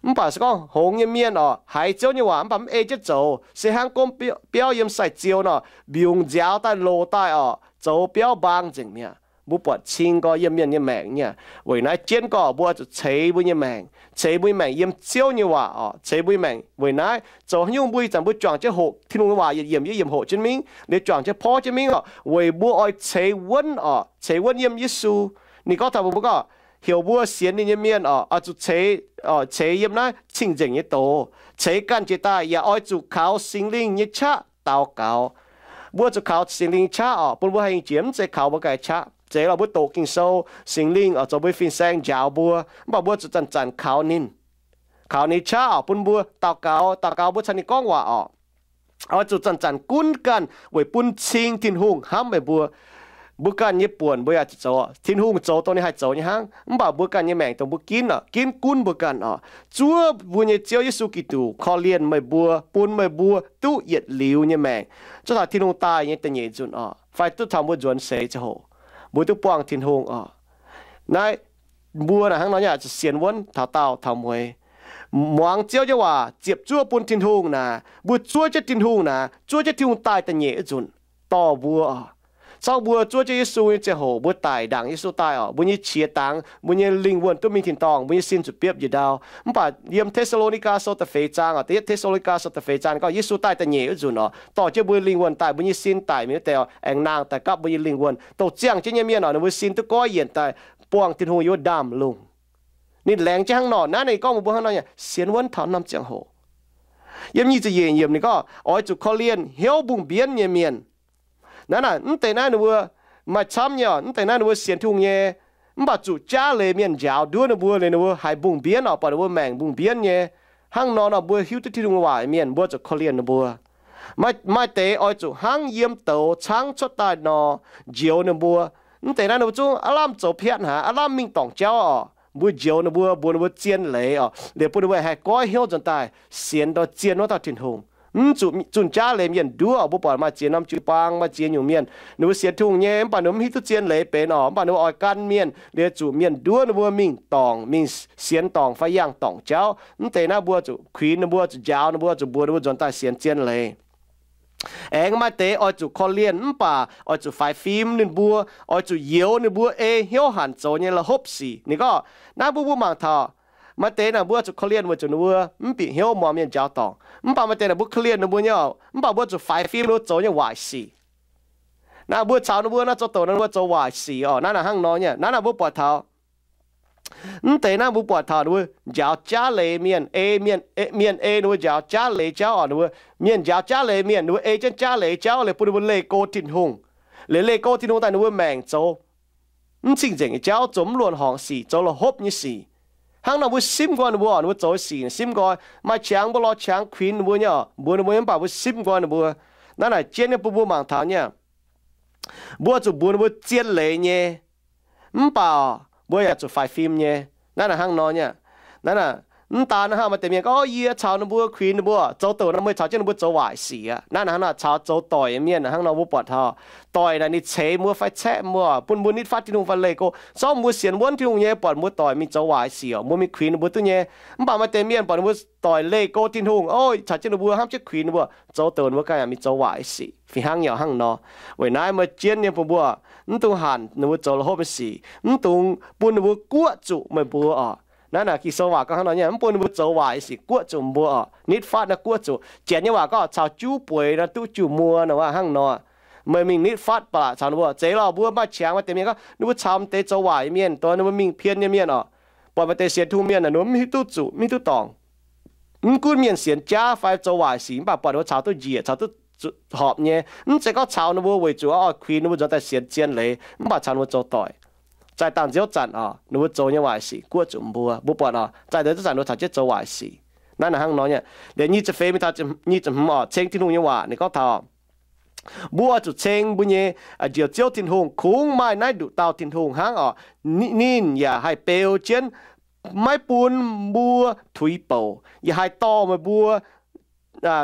Mv baac se gorngv hngongx nyei mienh orqc, haiz Ziouv nyei waac mv baac mv ei jienv zoux, se hnangv gomv biauv yiem sai-ziou nor, mbiungc nziaaux daaih, loz daaih orqc, zoux biauv mbaang nzengc mi'aqv. Mbuo buatc cing gorx yiem mienh nyei maengc nyei aqv. Weic naaiv jienv gorx mbuo oix zuqc ceix mbuo nyei maengc, ceix mbuo nyei maengc yiem Ziouv nyei waac orqc, ceix mbuo nyei maengc. Weic naaiv zoux haaix nyungc mbuo ih zanc mbuo juangc jienv hoqc Tin-Hungh nyei waac yietc yiemc yietc yiemc hoqc jienv mingh, liuz juangc jienv porv jienv mingh orqc, weic mbuo oix ceix wuonv orqc, ceix wuonv yiem Yesu. Ninh gorngv taux mbuo, mbuo gorngv, heuc mbuo sienx ninh nyei mienh orqc, oix zuqc ceix, ceix yiem naaiv cing-nzengc nyei doz, ceix ganh jiez daaih, yaac oix zuqc kaux Singx Lingh nyei qaqv daux gaux. Mbuo zuqc kaux Singx Lingh nyei qaqv orqc, bun mbuo haih jiex, mv zeiz kaux mbuo ganh nyei qaqv. Zeiz lorqc, mbuo doqc Ging-Sou, Singx Lingh oix zoux mbuo nyei fin-saeng njaaux mbuo, mv baac mbuo zuqc zanc-zanc kaux ninh. Kaux ninh nyei qaqv orqc, bun mbuo daux gaux, daux gaux mbuo caux ninh gorngv waac orqc. Oix zuqc zanc-zanc gunv ganh weic bun cing Tin-Hungh hnamv meih mbuo. Mbuo ganh nyei buonc mbuo yaac zuqc zoux. Tin-Hungh zoux dongh ninh haih zoux nyei hnangv, mv baac mbuo ganh nyei maengc dongh mbuo ginv orqc, ginv gunv mbuo ganh orqc. Zuov mbuo nyei Ziouv Yesu Giduc korv-lienh meih mbuo, bun meih mbuo duqv yietc liuz nyei maengc, zuov taux Tin-Hungh daaih nyei da'nyeic nzunc orqc, fai duqv taux mbuo nzuonx seix ziangh hoc, mbuo duqv buangh Tin-Hungh orqc. Naaiv mbuo naaic hnangv nor nyei aqv, zuqc sienx wuonv taux daauh taux mueiz, muangx Ziouv nyei waac, ziepc zuoqv bun Tin-Hungh naaic, mbuo zuov jienv Tin-Hungh naaic, zuov jienv Tin-Hungh daaih da'nyeic wuov nzunc dorh mbuo orqc. Corc mbuo zuov jienv Yesu nyei ziangh hoc, mbuo daic ndaangc Yesu daaih orqc, mbuo nyei qiex dangx, mbuo nyei lingh wuonh duqv mingh tin-dorngh, mbuo nyei sin zuqc biopv njiec ndau. Mv baac yiem Te^saa^lo^ni^gaa Sou da'feix zaang orqc, da'yietv Te^saa^lo^ni^gaa Sou da'feix zaang gorngv Yesu daaih da'nyeic wuov nzunc orqc, dorh jienv mbuo lingh wuonh daaih, mbuo nyei sin daic mingh wuov deix orqc, aengx nangh daaih gapv mbuo nyei lingh wuonh. Dongh ziangh jienv nyei mienh orqc, ninh mbuo sin duqv goiv yienc daaih buangh Tin-Hungh yiem wuov ndaamv-lungh. Ninh laengz jienv hnangv nor. Naaiv ninh gorngv mbuo hnangv nor nyei, sienx wuonv taux norm ziangh hoc. Yiem nyic ziepc yietc yiemc ninh gorngv, oix zuqc korv-lienh hnyouv mbungh mbienv nyei mienh. Naaiv naaic, mv deix naaiv ninh mbuo maaih camv nyei orqc, mv deix naaiv ninh mbuo sienx Tin-Hungh nyei, mv baac zuqc jaav leiz mienh njaaux nduov ninh mbuo, liuz ninh mbuo haiz mbungh mbienv orqc, buatc ninh mbuo maengc mbungh mbienv nyei. Hnangv nor nor, mbuo hiuv duqv Tin-Hungh nyei waac mienh, mbuo zuqc korv-lienh ninh mbuo. Maaih, maaih deix oix zuqc hnangv yiem douz caangv cuotv daaih nor, njoux ninh mbuo. Mv deix naaiv ninh mbuo zungv aav lamh zoux piatv haic, aav lamh mingh dorngc jauv orqc, mbuo njoux ninh mbuo, mbuox ninh mbuo zien leiz orqc, liuz bun ninh mbuo haih goiv hnyouv nzuonx daaih sienx dongh zien wuov dauh Tin-Hungh. Mv zuqc zunh jaav leiz mienh nduov orqc. Mbuo buatc maaih ziex norm jiu-baang, maaih ziex nyungc mienh, ninh mbuo sienx Tin-Hungh nyei, mv baac ninh mbuo mv hiuv duqv zien leiz benx orqc, mv baac ninh mbuo oix gan mienh, liuz zuqc mienh nduov ninh mbuo mingh dorngc, mingh sienx dorngc fai yangh dorngc jauv. Mv deix naaiv mbuo zuqc kuinx ninh mbuo, zuqc njaaux ninh mbuo, zuqc mbuox ninh mbuo nzuonx daaih sienx zien leiz. Aengx maaih deix oix zuqc korv-lienh mv baac oix zuqc faix fim ninh mbuo, oix zuqc youx ninh mbuo ei hnyouv hanc zoux nyei la'hopv sic. Ninh gorngv, naaiv mbuo mbuo mangc taux, maaih deix naaic mbuo zuqc korv-lienh weic zuqc ninh mbuo mv bieqc hnyouv muangx mienh njaaux dorngc. Mv baac maaih deix naaic mbuo korv-lienh ninh mbuo nyei, mv baac mbuo zuqc faix fim ninh mbuo zoux nyei waaic sic. Naaiv mbuo caux ninh mbuo naaiv zoux douc naaiv, ninh mbuo zoux waaic sic orqc. Naaiv naaic hnangv nor nyei, naaiv naaic mbuo buatc taux mv deix naaiv mbuo buatc taux ninh mbuo njaaux jaav leiz mienh, ei mienh, mienh ei ninh mbuo njaaux jaav leiz jauv orqc. Ninh mbuo, mienh njaaux jaav leiz mienh, ninh mbuo ei jienv jaav leiz jauv liuz bun ninh mbuo leih go Tin-Hungh. Liuz leih go Tin-Hungh daaih ninh mbuo maengc zoux mv cing-nzengc nyei jauv, zoux mv luonx horngc sic, zoux la'hopv nyei sic. Hnangv nor mbuo simv nqoi ninh mbuo orqc, ninh mbuo zoux sic simv nqoi. Maaih qangx mbuo lorz qangx kuinx ninh mbuo nyei orqc, mbuox ninh mbuo nyei, mv baac mbuo simv nqoi ninh mbuo. Naaiv naaic jienv nyei bun mbuo mangc taux nyei, mbuo zuqc mbuox ninh mbuo zien leiz nyei, mv baac mbuo yaac zuqc faix fim nyei. Naaiv naaic hnangv nor nyei. Naaiv naaic Mv daan hnangv, maaih deix mienh gorngv, Yie caux ninh mbuo kuinx ninh mbuo, zoux douc nor meih caux jienv ninh mbuo zoux waaic sic aqv. Naaiv hnangv nor, caux zoux doic nyei mienh hnangv nor, mbuo buatc taux doic naaic ninh ceix mbuo fai caeqv mbuo, bun mbuo nitv fatv Tin-Hungh fai leih go. Zorqv mbuo sienx wuonv Tin-Hungh nyei, buatc mbuo doic mingh zoux waaic sic, mbuo mingh kuinx ninh mbuo duqv nyei. Mv baac maaih deix mienh buatc ninh mbuo doic leih go Tin-Hungh, o, caux jienv ninh mbuo hnamv jienv kuinx ninh mbuo, zoux douc ninh mbuo ganh yaac mingh zoux waaic sic. Fih hnangv yaac hnangv nor. Weic naaiv meih jienv nyei bun mbuo, mv dungx hanc ninh mbuo zoux la'hopv nyei sic, mv dungx bun ninh mbuo guoqv zuqc meih mbuo oc. Naaiv naaic Ging-Sou waac gorngv hnangv nor nyei, mv bun ninh mbuo zoux waaic nyei sic guoqv zuqc mbuo oc. Nitv fatv naaiv guoqv zuqc. Janx nyei waac gorngv caux juv bueix nor duqv juv muoz nor waac hnangv nor. Meih mingh nitv fatv ba'laqc caux ninh mbuo. Zeiz lorh, mbuo maaih qangx maaih deix mienh gorngv ninh mbuo caux m'deix zoux waaic nyei mienh, dongh ninh mbuo mingh pien nyei mienh oc. Buatc maaih deix sienx Tin-Hungh mienh naaic ninh mbuo mv hiuv duqv zuqc, mv hiuv duqv dorngc. Mv gunv mienh sienx jaav fai zoux waaic sic, mv baac buatc ninh mbuo caux duqv njiec, caux duqv horpc nyei. Mv zeiz gorngv caux ninh mbuo weic zuqc oix kuinx ninh mbuo nzuonx daaih sienx zien leiz, mv baac caux ninh mbuo zoux doic. Zaih dangh nziouv zanc oc, ninh mbuo zoux nyei waaic sic guoqv zuqc mbuo. Mbuo buatc oc, zaih nziouv zanc ninh mbuo caux jienv zoux waaic sic. Naaiv naaic hnangv nor nyei. Liuz nyic ziepc feix mingh taux nyic ziepc hmz oc, ceng Tin-Hungh nyei waac ninh gorngv taux mbuo oix zuqc ceng mbuo nyei Njoux Ziouv Tin-Hungh. Kungx maaih naaiv nduqc dauh Tin-Hungh hnangv oc. Ninh yaac haih beu jienv, maiv bun mbuo tuix bouc, yaac haih dorh meih mbuo,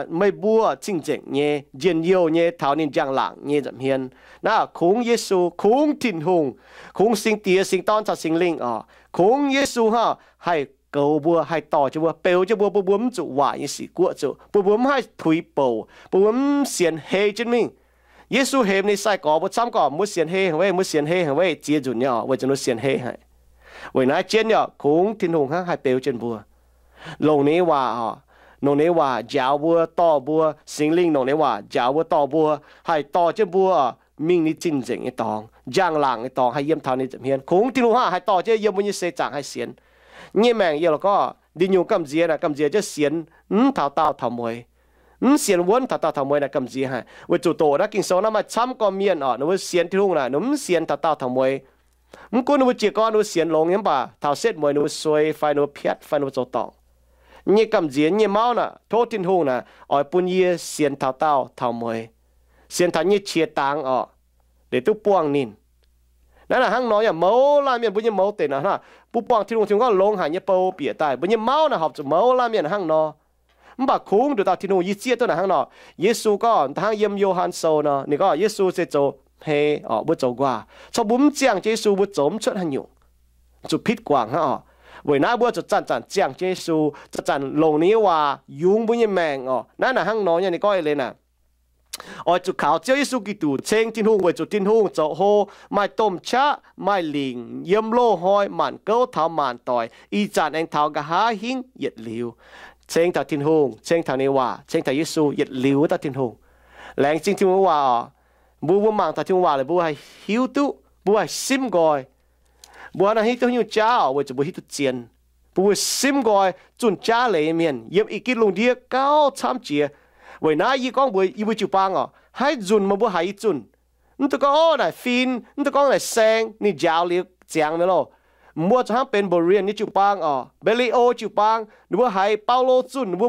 meih mbuo cing-nzengc nyei, njien-youh nyei taux ninh njang-laangc nyei nza'hmien. Naaiv kungx Yesu, kungx Tin-Hungh, kungx Singx Diex, Singx Dorn caux Singx Lingh oc. Kungx Yesu hnangv haih goux mbuo, haih dorh jienv mbuo, beu jienv mbuo, bun mbuo mv zuqc waaic nyei sic guoqv zuqc, bun mbuo mv haih tuix bouc, bun mbuo mv sienx hei jienv mingh. Yesu hemx ninh sai-gorx mbuo camv gorqv, mbuo sienx hei haic weic, mbuo sienx hei haic weic, ziex nzunc nyei oc, weic zuqc mbuo sienx hei haic. Weic naaiv jienv nyei oc, kungx Tin-Hungh hnangv haih beu jienv mbuo. Longc ninh nyei waac oc, longc ninh nyei waac njaaux mbuo, dorh mbuo, Singx Lingh longc ninh nyei waac njaaux mbuo, dorh mbuo, haih dorh jienv mbuo mingh ninh cing-nzengc nyei dorngx, njang-laangc nyei dorngx, haih yiem taux ninh nza'hmien. Kungx Tin-Hungh hnangv haih dorh jienv yiem mbuo nyei seix zaangc haih sienx. Nyei maengc yie lorqc gorngv, ndin nyungc gamh nziex naaic gamh nziex jienv sienx mv taux daauh taux mueiz. Mv sienx wuonv taux daauh taux mueiz naaic gamh nziex haic. Weic zuqc doqc naaiv Ging-Sou naaiv maaih camv gorn mienh oc, ninh mbuo sienx Tin-Hungh naaic ninh mbuo mv sienx taux daauh taux mueiz. Mv gunv ninh mbuo jiez gorn ninh mbuo sienx longx nyei, mv baac taux setv mueiz ninh mbuo suei fai ninh mbuo piatv fai ninh mbuo zoux dorngc. Nyei gamh nziex nyei mauv naaic, tov Tin-Hungh naaic oix bun yie sienx taux daauh taux mueiz, sienx taux nyei qiex dangx oc, liuz duqv buangh ninh. Naaiv naaic hnangv nor yaac mouz laanh mienh mbuo nyei mouz deix naaic, mbuo buangh Tin-Hungh, Tin-Hungh gorngv longx haic nyei bou bieqc daaih, mbuo nyei mauv naaic horpc zuqc mouz laanh mienh hnangv nor. Mv baac kungx nduqc dauh Tin-Hungh yie zieqv duqv naaic hnangv nor. Yesu gorngv hnangv yiem Yo^han Sou nor, ninh gorngv Yesu se zoux hmei oc, mbuo zoux nquaah. Corc mbuo mv ziangh jienv Yesu mbuo zoux mv cuotv haaix nyungc, zuqc pitv guangc hnangv oc. Weic naaiv mbuo zuqc zanc-zanc ziangh jienv Yesu, zanc-zanc longc ninh nyei waac yungz mbuo nyei maengc oc. Naaiv naaic hnangv nor nyei ninh gorngv eix leiz naaic, oix zuqc kaux Ziouv Yesu Giduc, ceng Tin-Hungh, weic zuqc Tin-Hungh zoux hlo, maaih domh qaqv, maaih lingc, yiem loz-hnoi maanc gouv taux maanc doic, ih zanc aengx taux nqa'haav hingv yietc liuz. Ceng taux Tin-Hungh, ceng taux ninh waac, ceng taux Yesu yietc liuz wuov dauh Tin-Hungh. Laengz zingh Tin-Hungh waac oc. Mbuo, mbuo mangc taux Tin-Hungh waac liuz mbuo haih hiuv duqv, mbuo haih simv nqoi. Mbuo hnangv naaiv hiuv duqv haaix nyungc jaav oc, weic zuqc mbuo hiuv duqv zien. Bun mbuo simv nqoi zunh jaav leiz nyei mienh yiem ih gitv lungh ndiev gauh camv jiex. Weic naaiv yie gorngv mbuox yie mbuo jiu-baang oc, haaix nzunc meih mbuo haiz yie zunh, mv dungx gorngv, Ov, naaic fin, mv dungx gorngv naaic saeng, ninh njaaux liuz ziangx mi'aqv loh. Mbuo zuqc hnangv benx Berean nyei jiu-baang oc, Berean jiu-baang, ninh mbuo haiz Baulo zunh, ninh mbuo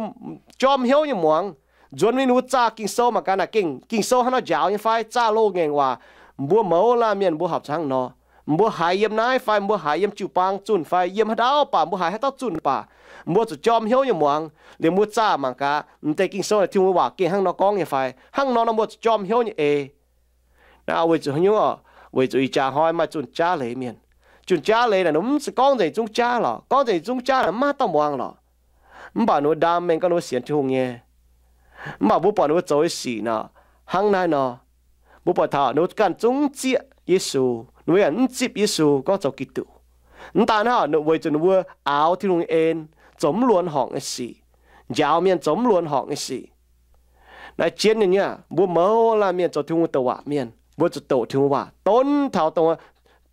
jorm hnyouv nyei muangx. Nzuonx mingh ninh mbuo zaah Ging-Sou mangc gaax naaic gengh Ging-Sou hnangv nor njaaux nyei fai, zaah loz ngaengc waac. Mbuo mouz laanh mienh mbuo horpc zuqc hnangv nor. Mbuo haiz yiem naaiv fai, mbuo haiz yiem jiu-baang zunh fai, yiem haaix dauh baac, mbuo haiz haaix dauh zunh baac, mbuo zuqc jorm hnyouv nyei muangx, liuz mbuo zaah mangc gaax m'deix Ging-Sou naaic Tin-Hungh waac gengh hnangv nor gorngv nyei fai. Hnangv nor nor mbuo zuqc jorm hnyouv nyei ei. Naaiv weic zuqc haaix nyungc oc? Weic zuqc ih jaax hnoi maaih zunh jaav leiz mienh. Zunh jaav leiz naaic, ninh mv zeiz gorngv nzengc zungv jaav lorqc. Gorngv nzengc zungv jaav naaic, maiv dauh muangx lorqc. Mv baac ninh mbuo ndaam mengh gorngv ninh mbuo sienx Tin-Hungh nyei. Mv baac mbuo buatc ninh mbuo zoux nyei sic nor, hnangv naaiv nor, mbuo buatc taux ninh mbuo ganh zungv zieqv Yesu, ninh mbuo yaac mv zipv Yesu gorngv zoux Giduc. Mv daan hnangv, weic zuqc ninh mbuo aaux Tin-Hungh nyei en, zoux mv luonx horngc nyei sic, njaaux mienh zoux mv luonx horngc nyei sic. Naaiv jienv nyei aqv, mbuo mouz laanh mienh zoux Tin-Hungh douc waac mienh, mbuo zuqc doqc Tin-Hungh waac donv taux dongh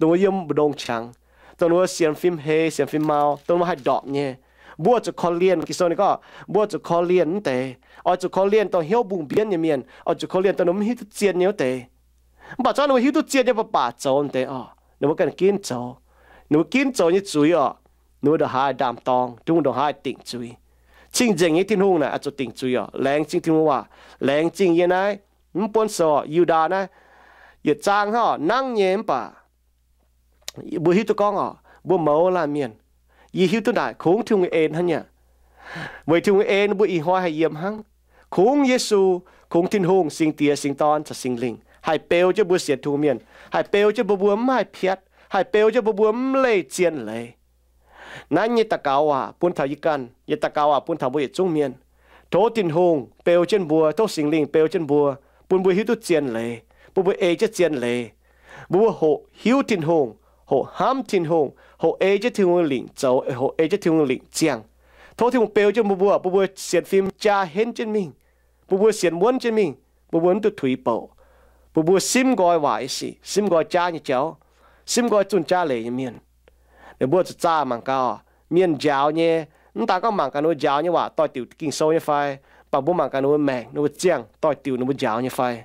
wuov yiem mbu'ndongx qangx, dongh wuov sienx fim hei, sienx fim mau, dongh wuov haih ndorpc nyei. Mbuo zuqc korv-lienh, Ging-Sou ninh gorngv, mbuo zuqc korv-lienh wuov deix. Oix zuqc korv-lienh dongh hnyouv mbungh mbienv nyei mienh. Oix zuqc korv-lienh dongh ninh mbuo mv hiuv duqv zien nyei wuov deix. Mv baac zorqv ninh mbuo hiuv duqv zien nyei baac baac zoux wuov deix oc, ninh mbuo ganh ginv zoux. Ninh mbuo ginv zoux nyei zuiz oc, ninh mbuo ndongc haaix ndaam-dorng, Tin-Hungh ndongc haaix dingc zuiz. Cing-nzengc nyei Tin-Hungh naaic oix zuqc dingc zuiz oc. Laengz zingh Tin-Hungh waac, laengz zingh yie naaiv mv buonv sou, Yu^ndaa naaiv yietc zaang hnangv nangv nyei mv baac mbuo hiuv duqv gorngv oc, mbuo mouz laanh mienh, yie hiuv duqv naaic kungx Tin-Hungh nyei en hnangv nyei. Weic Tin-Hungh ei ninh mbuo ih hnoi haih yiem hnangv. Kungx Yesu, kungx Tin-Hungh, Singx Diex, Singx Dorn caux Singx Lingh haih beu jienv mbuo sienx Tin-Hungh mienh, haih beu jienv mbuo, mbuo mv haih piatv, haih beu jienv mbuo, mbuo mv leih zien leiz. Naaiv nyei daux gaux waac bun taux yie ganh, yie daux gaux waac bun taux mbuo yietc zungv mienh. Tov Tin-Hungh beu jienv mbuo, tov Singx Lingh beu jienv mbuo, bun mbuo hiuv duqv zien leiz, bun mbuo ei jienv zien leiz. Mbuo hoqc hiuv Tin-Hungh, hoqc hnamv Tin-Hungh, hoqc ei jienv Tin-Hungh lingc zoux, hoqc ei jienv Tin-Hungh lingc ziangh. Tov Tin-Hungh beu jienv mbuo, mbuo, bun mbuo sienx fim jaa henv jienv mingh, bun mbuo sienx wuonv jienv mingh, bun mbuo mv duqv tuix bouc, bun mbuo simv nqoi waac nyei sic, simv nqoi jaav nyei jauv, simv nqoi zunh jaav leiz nyei mienh. Ninh mbuo zuqc zaah mangc gaax, mienh njaaux nyei, mv daan gorngv mangc gaax ninh mbuo njaaux nyei waac doix-diuc Ging-Sou nyei fai, mv baac mbuo mangc gaax ninh mbuo maengc, ninh mbuo ziangh doix-diuc ninh mbuo njaaux nyei fai.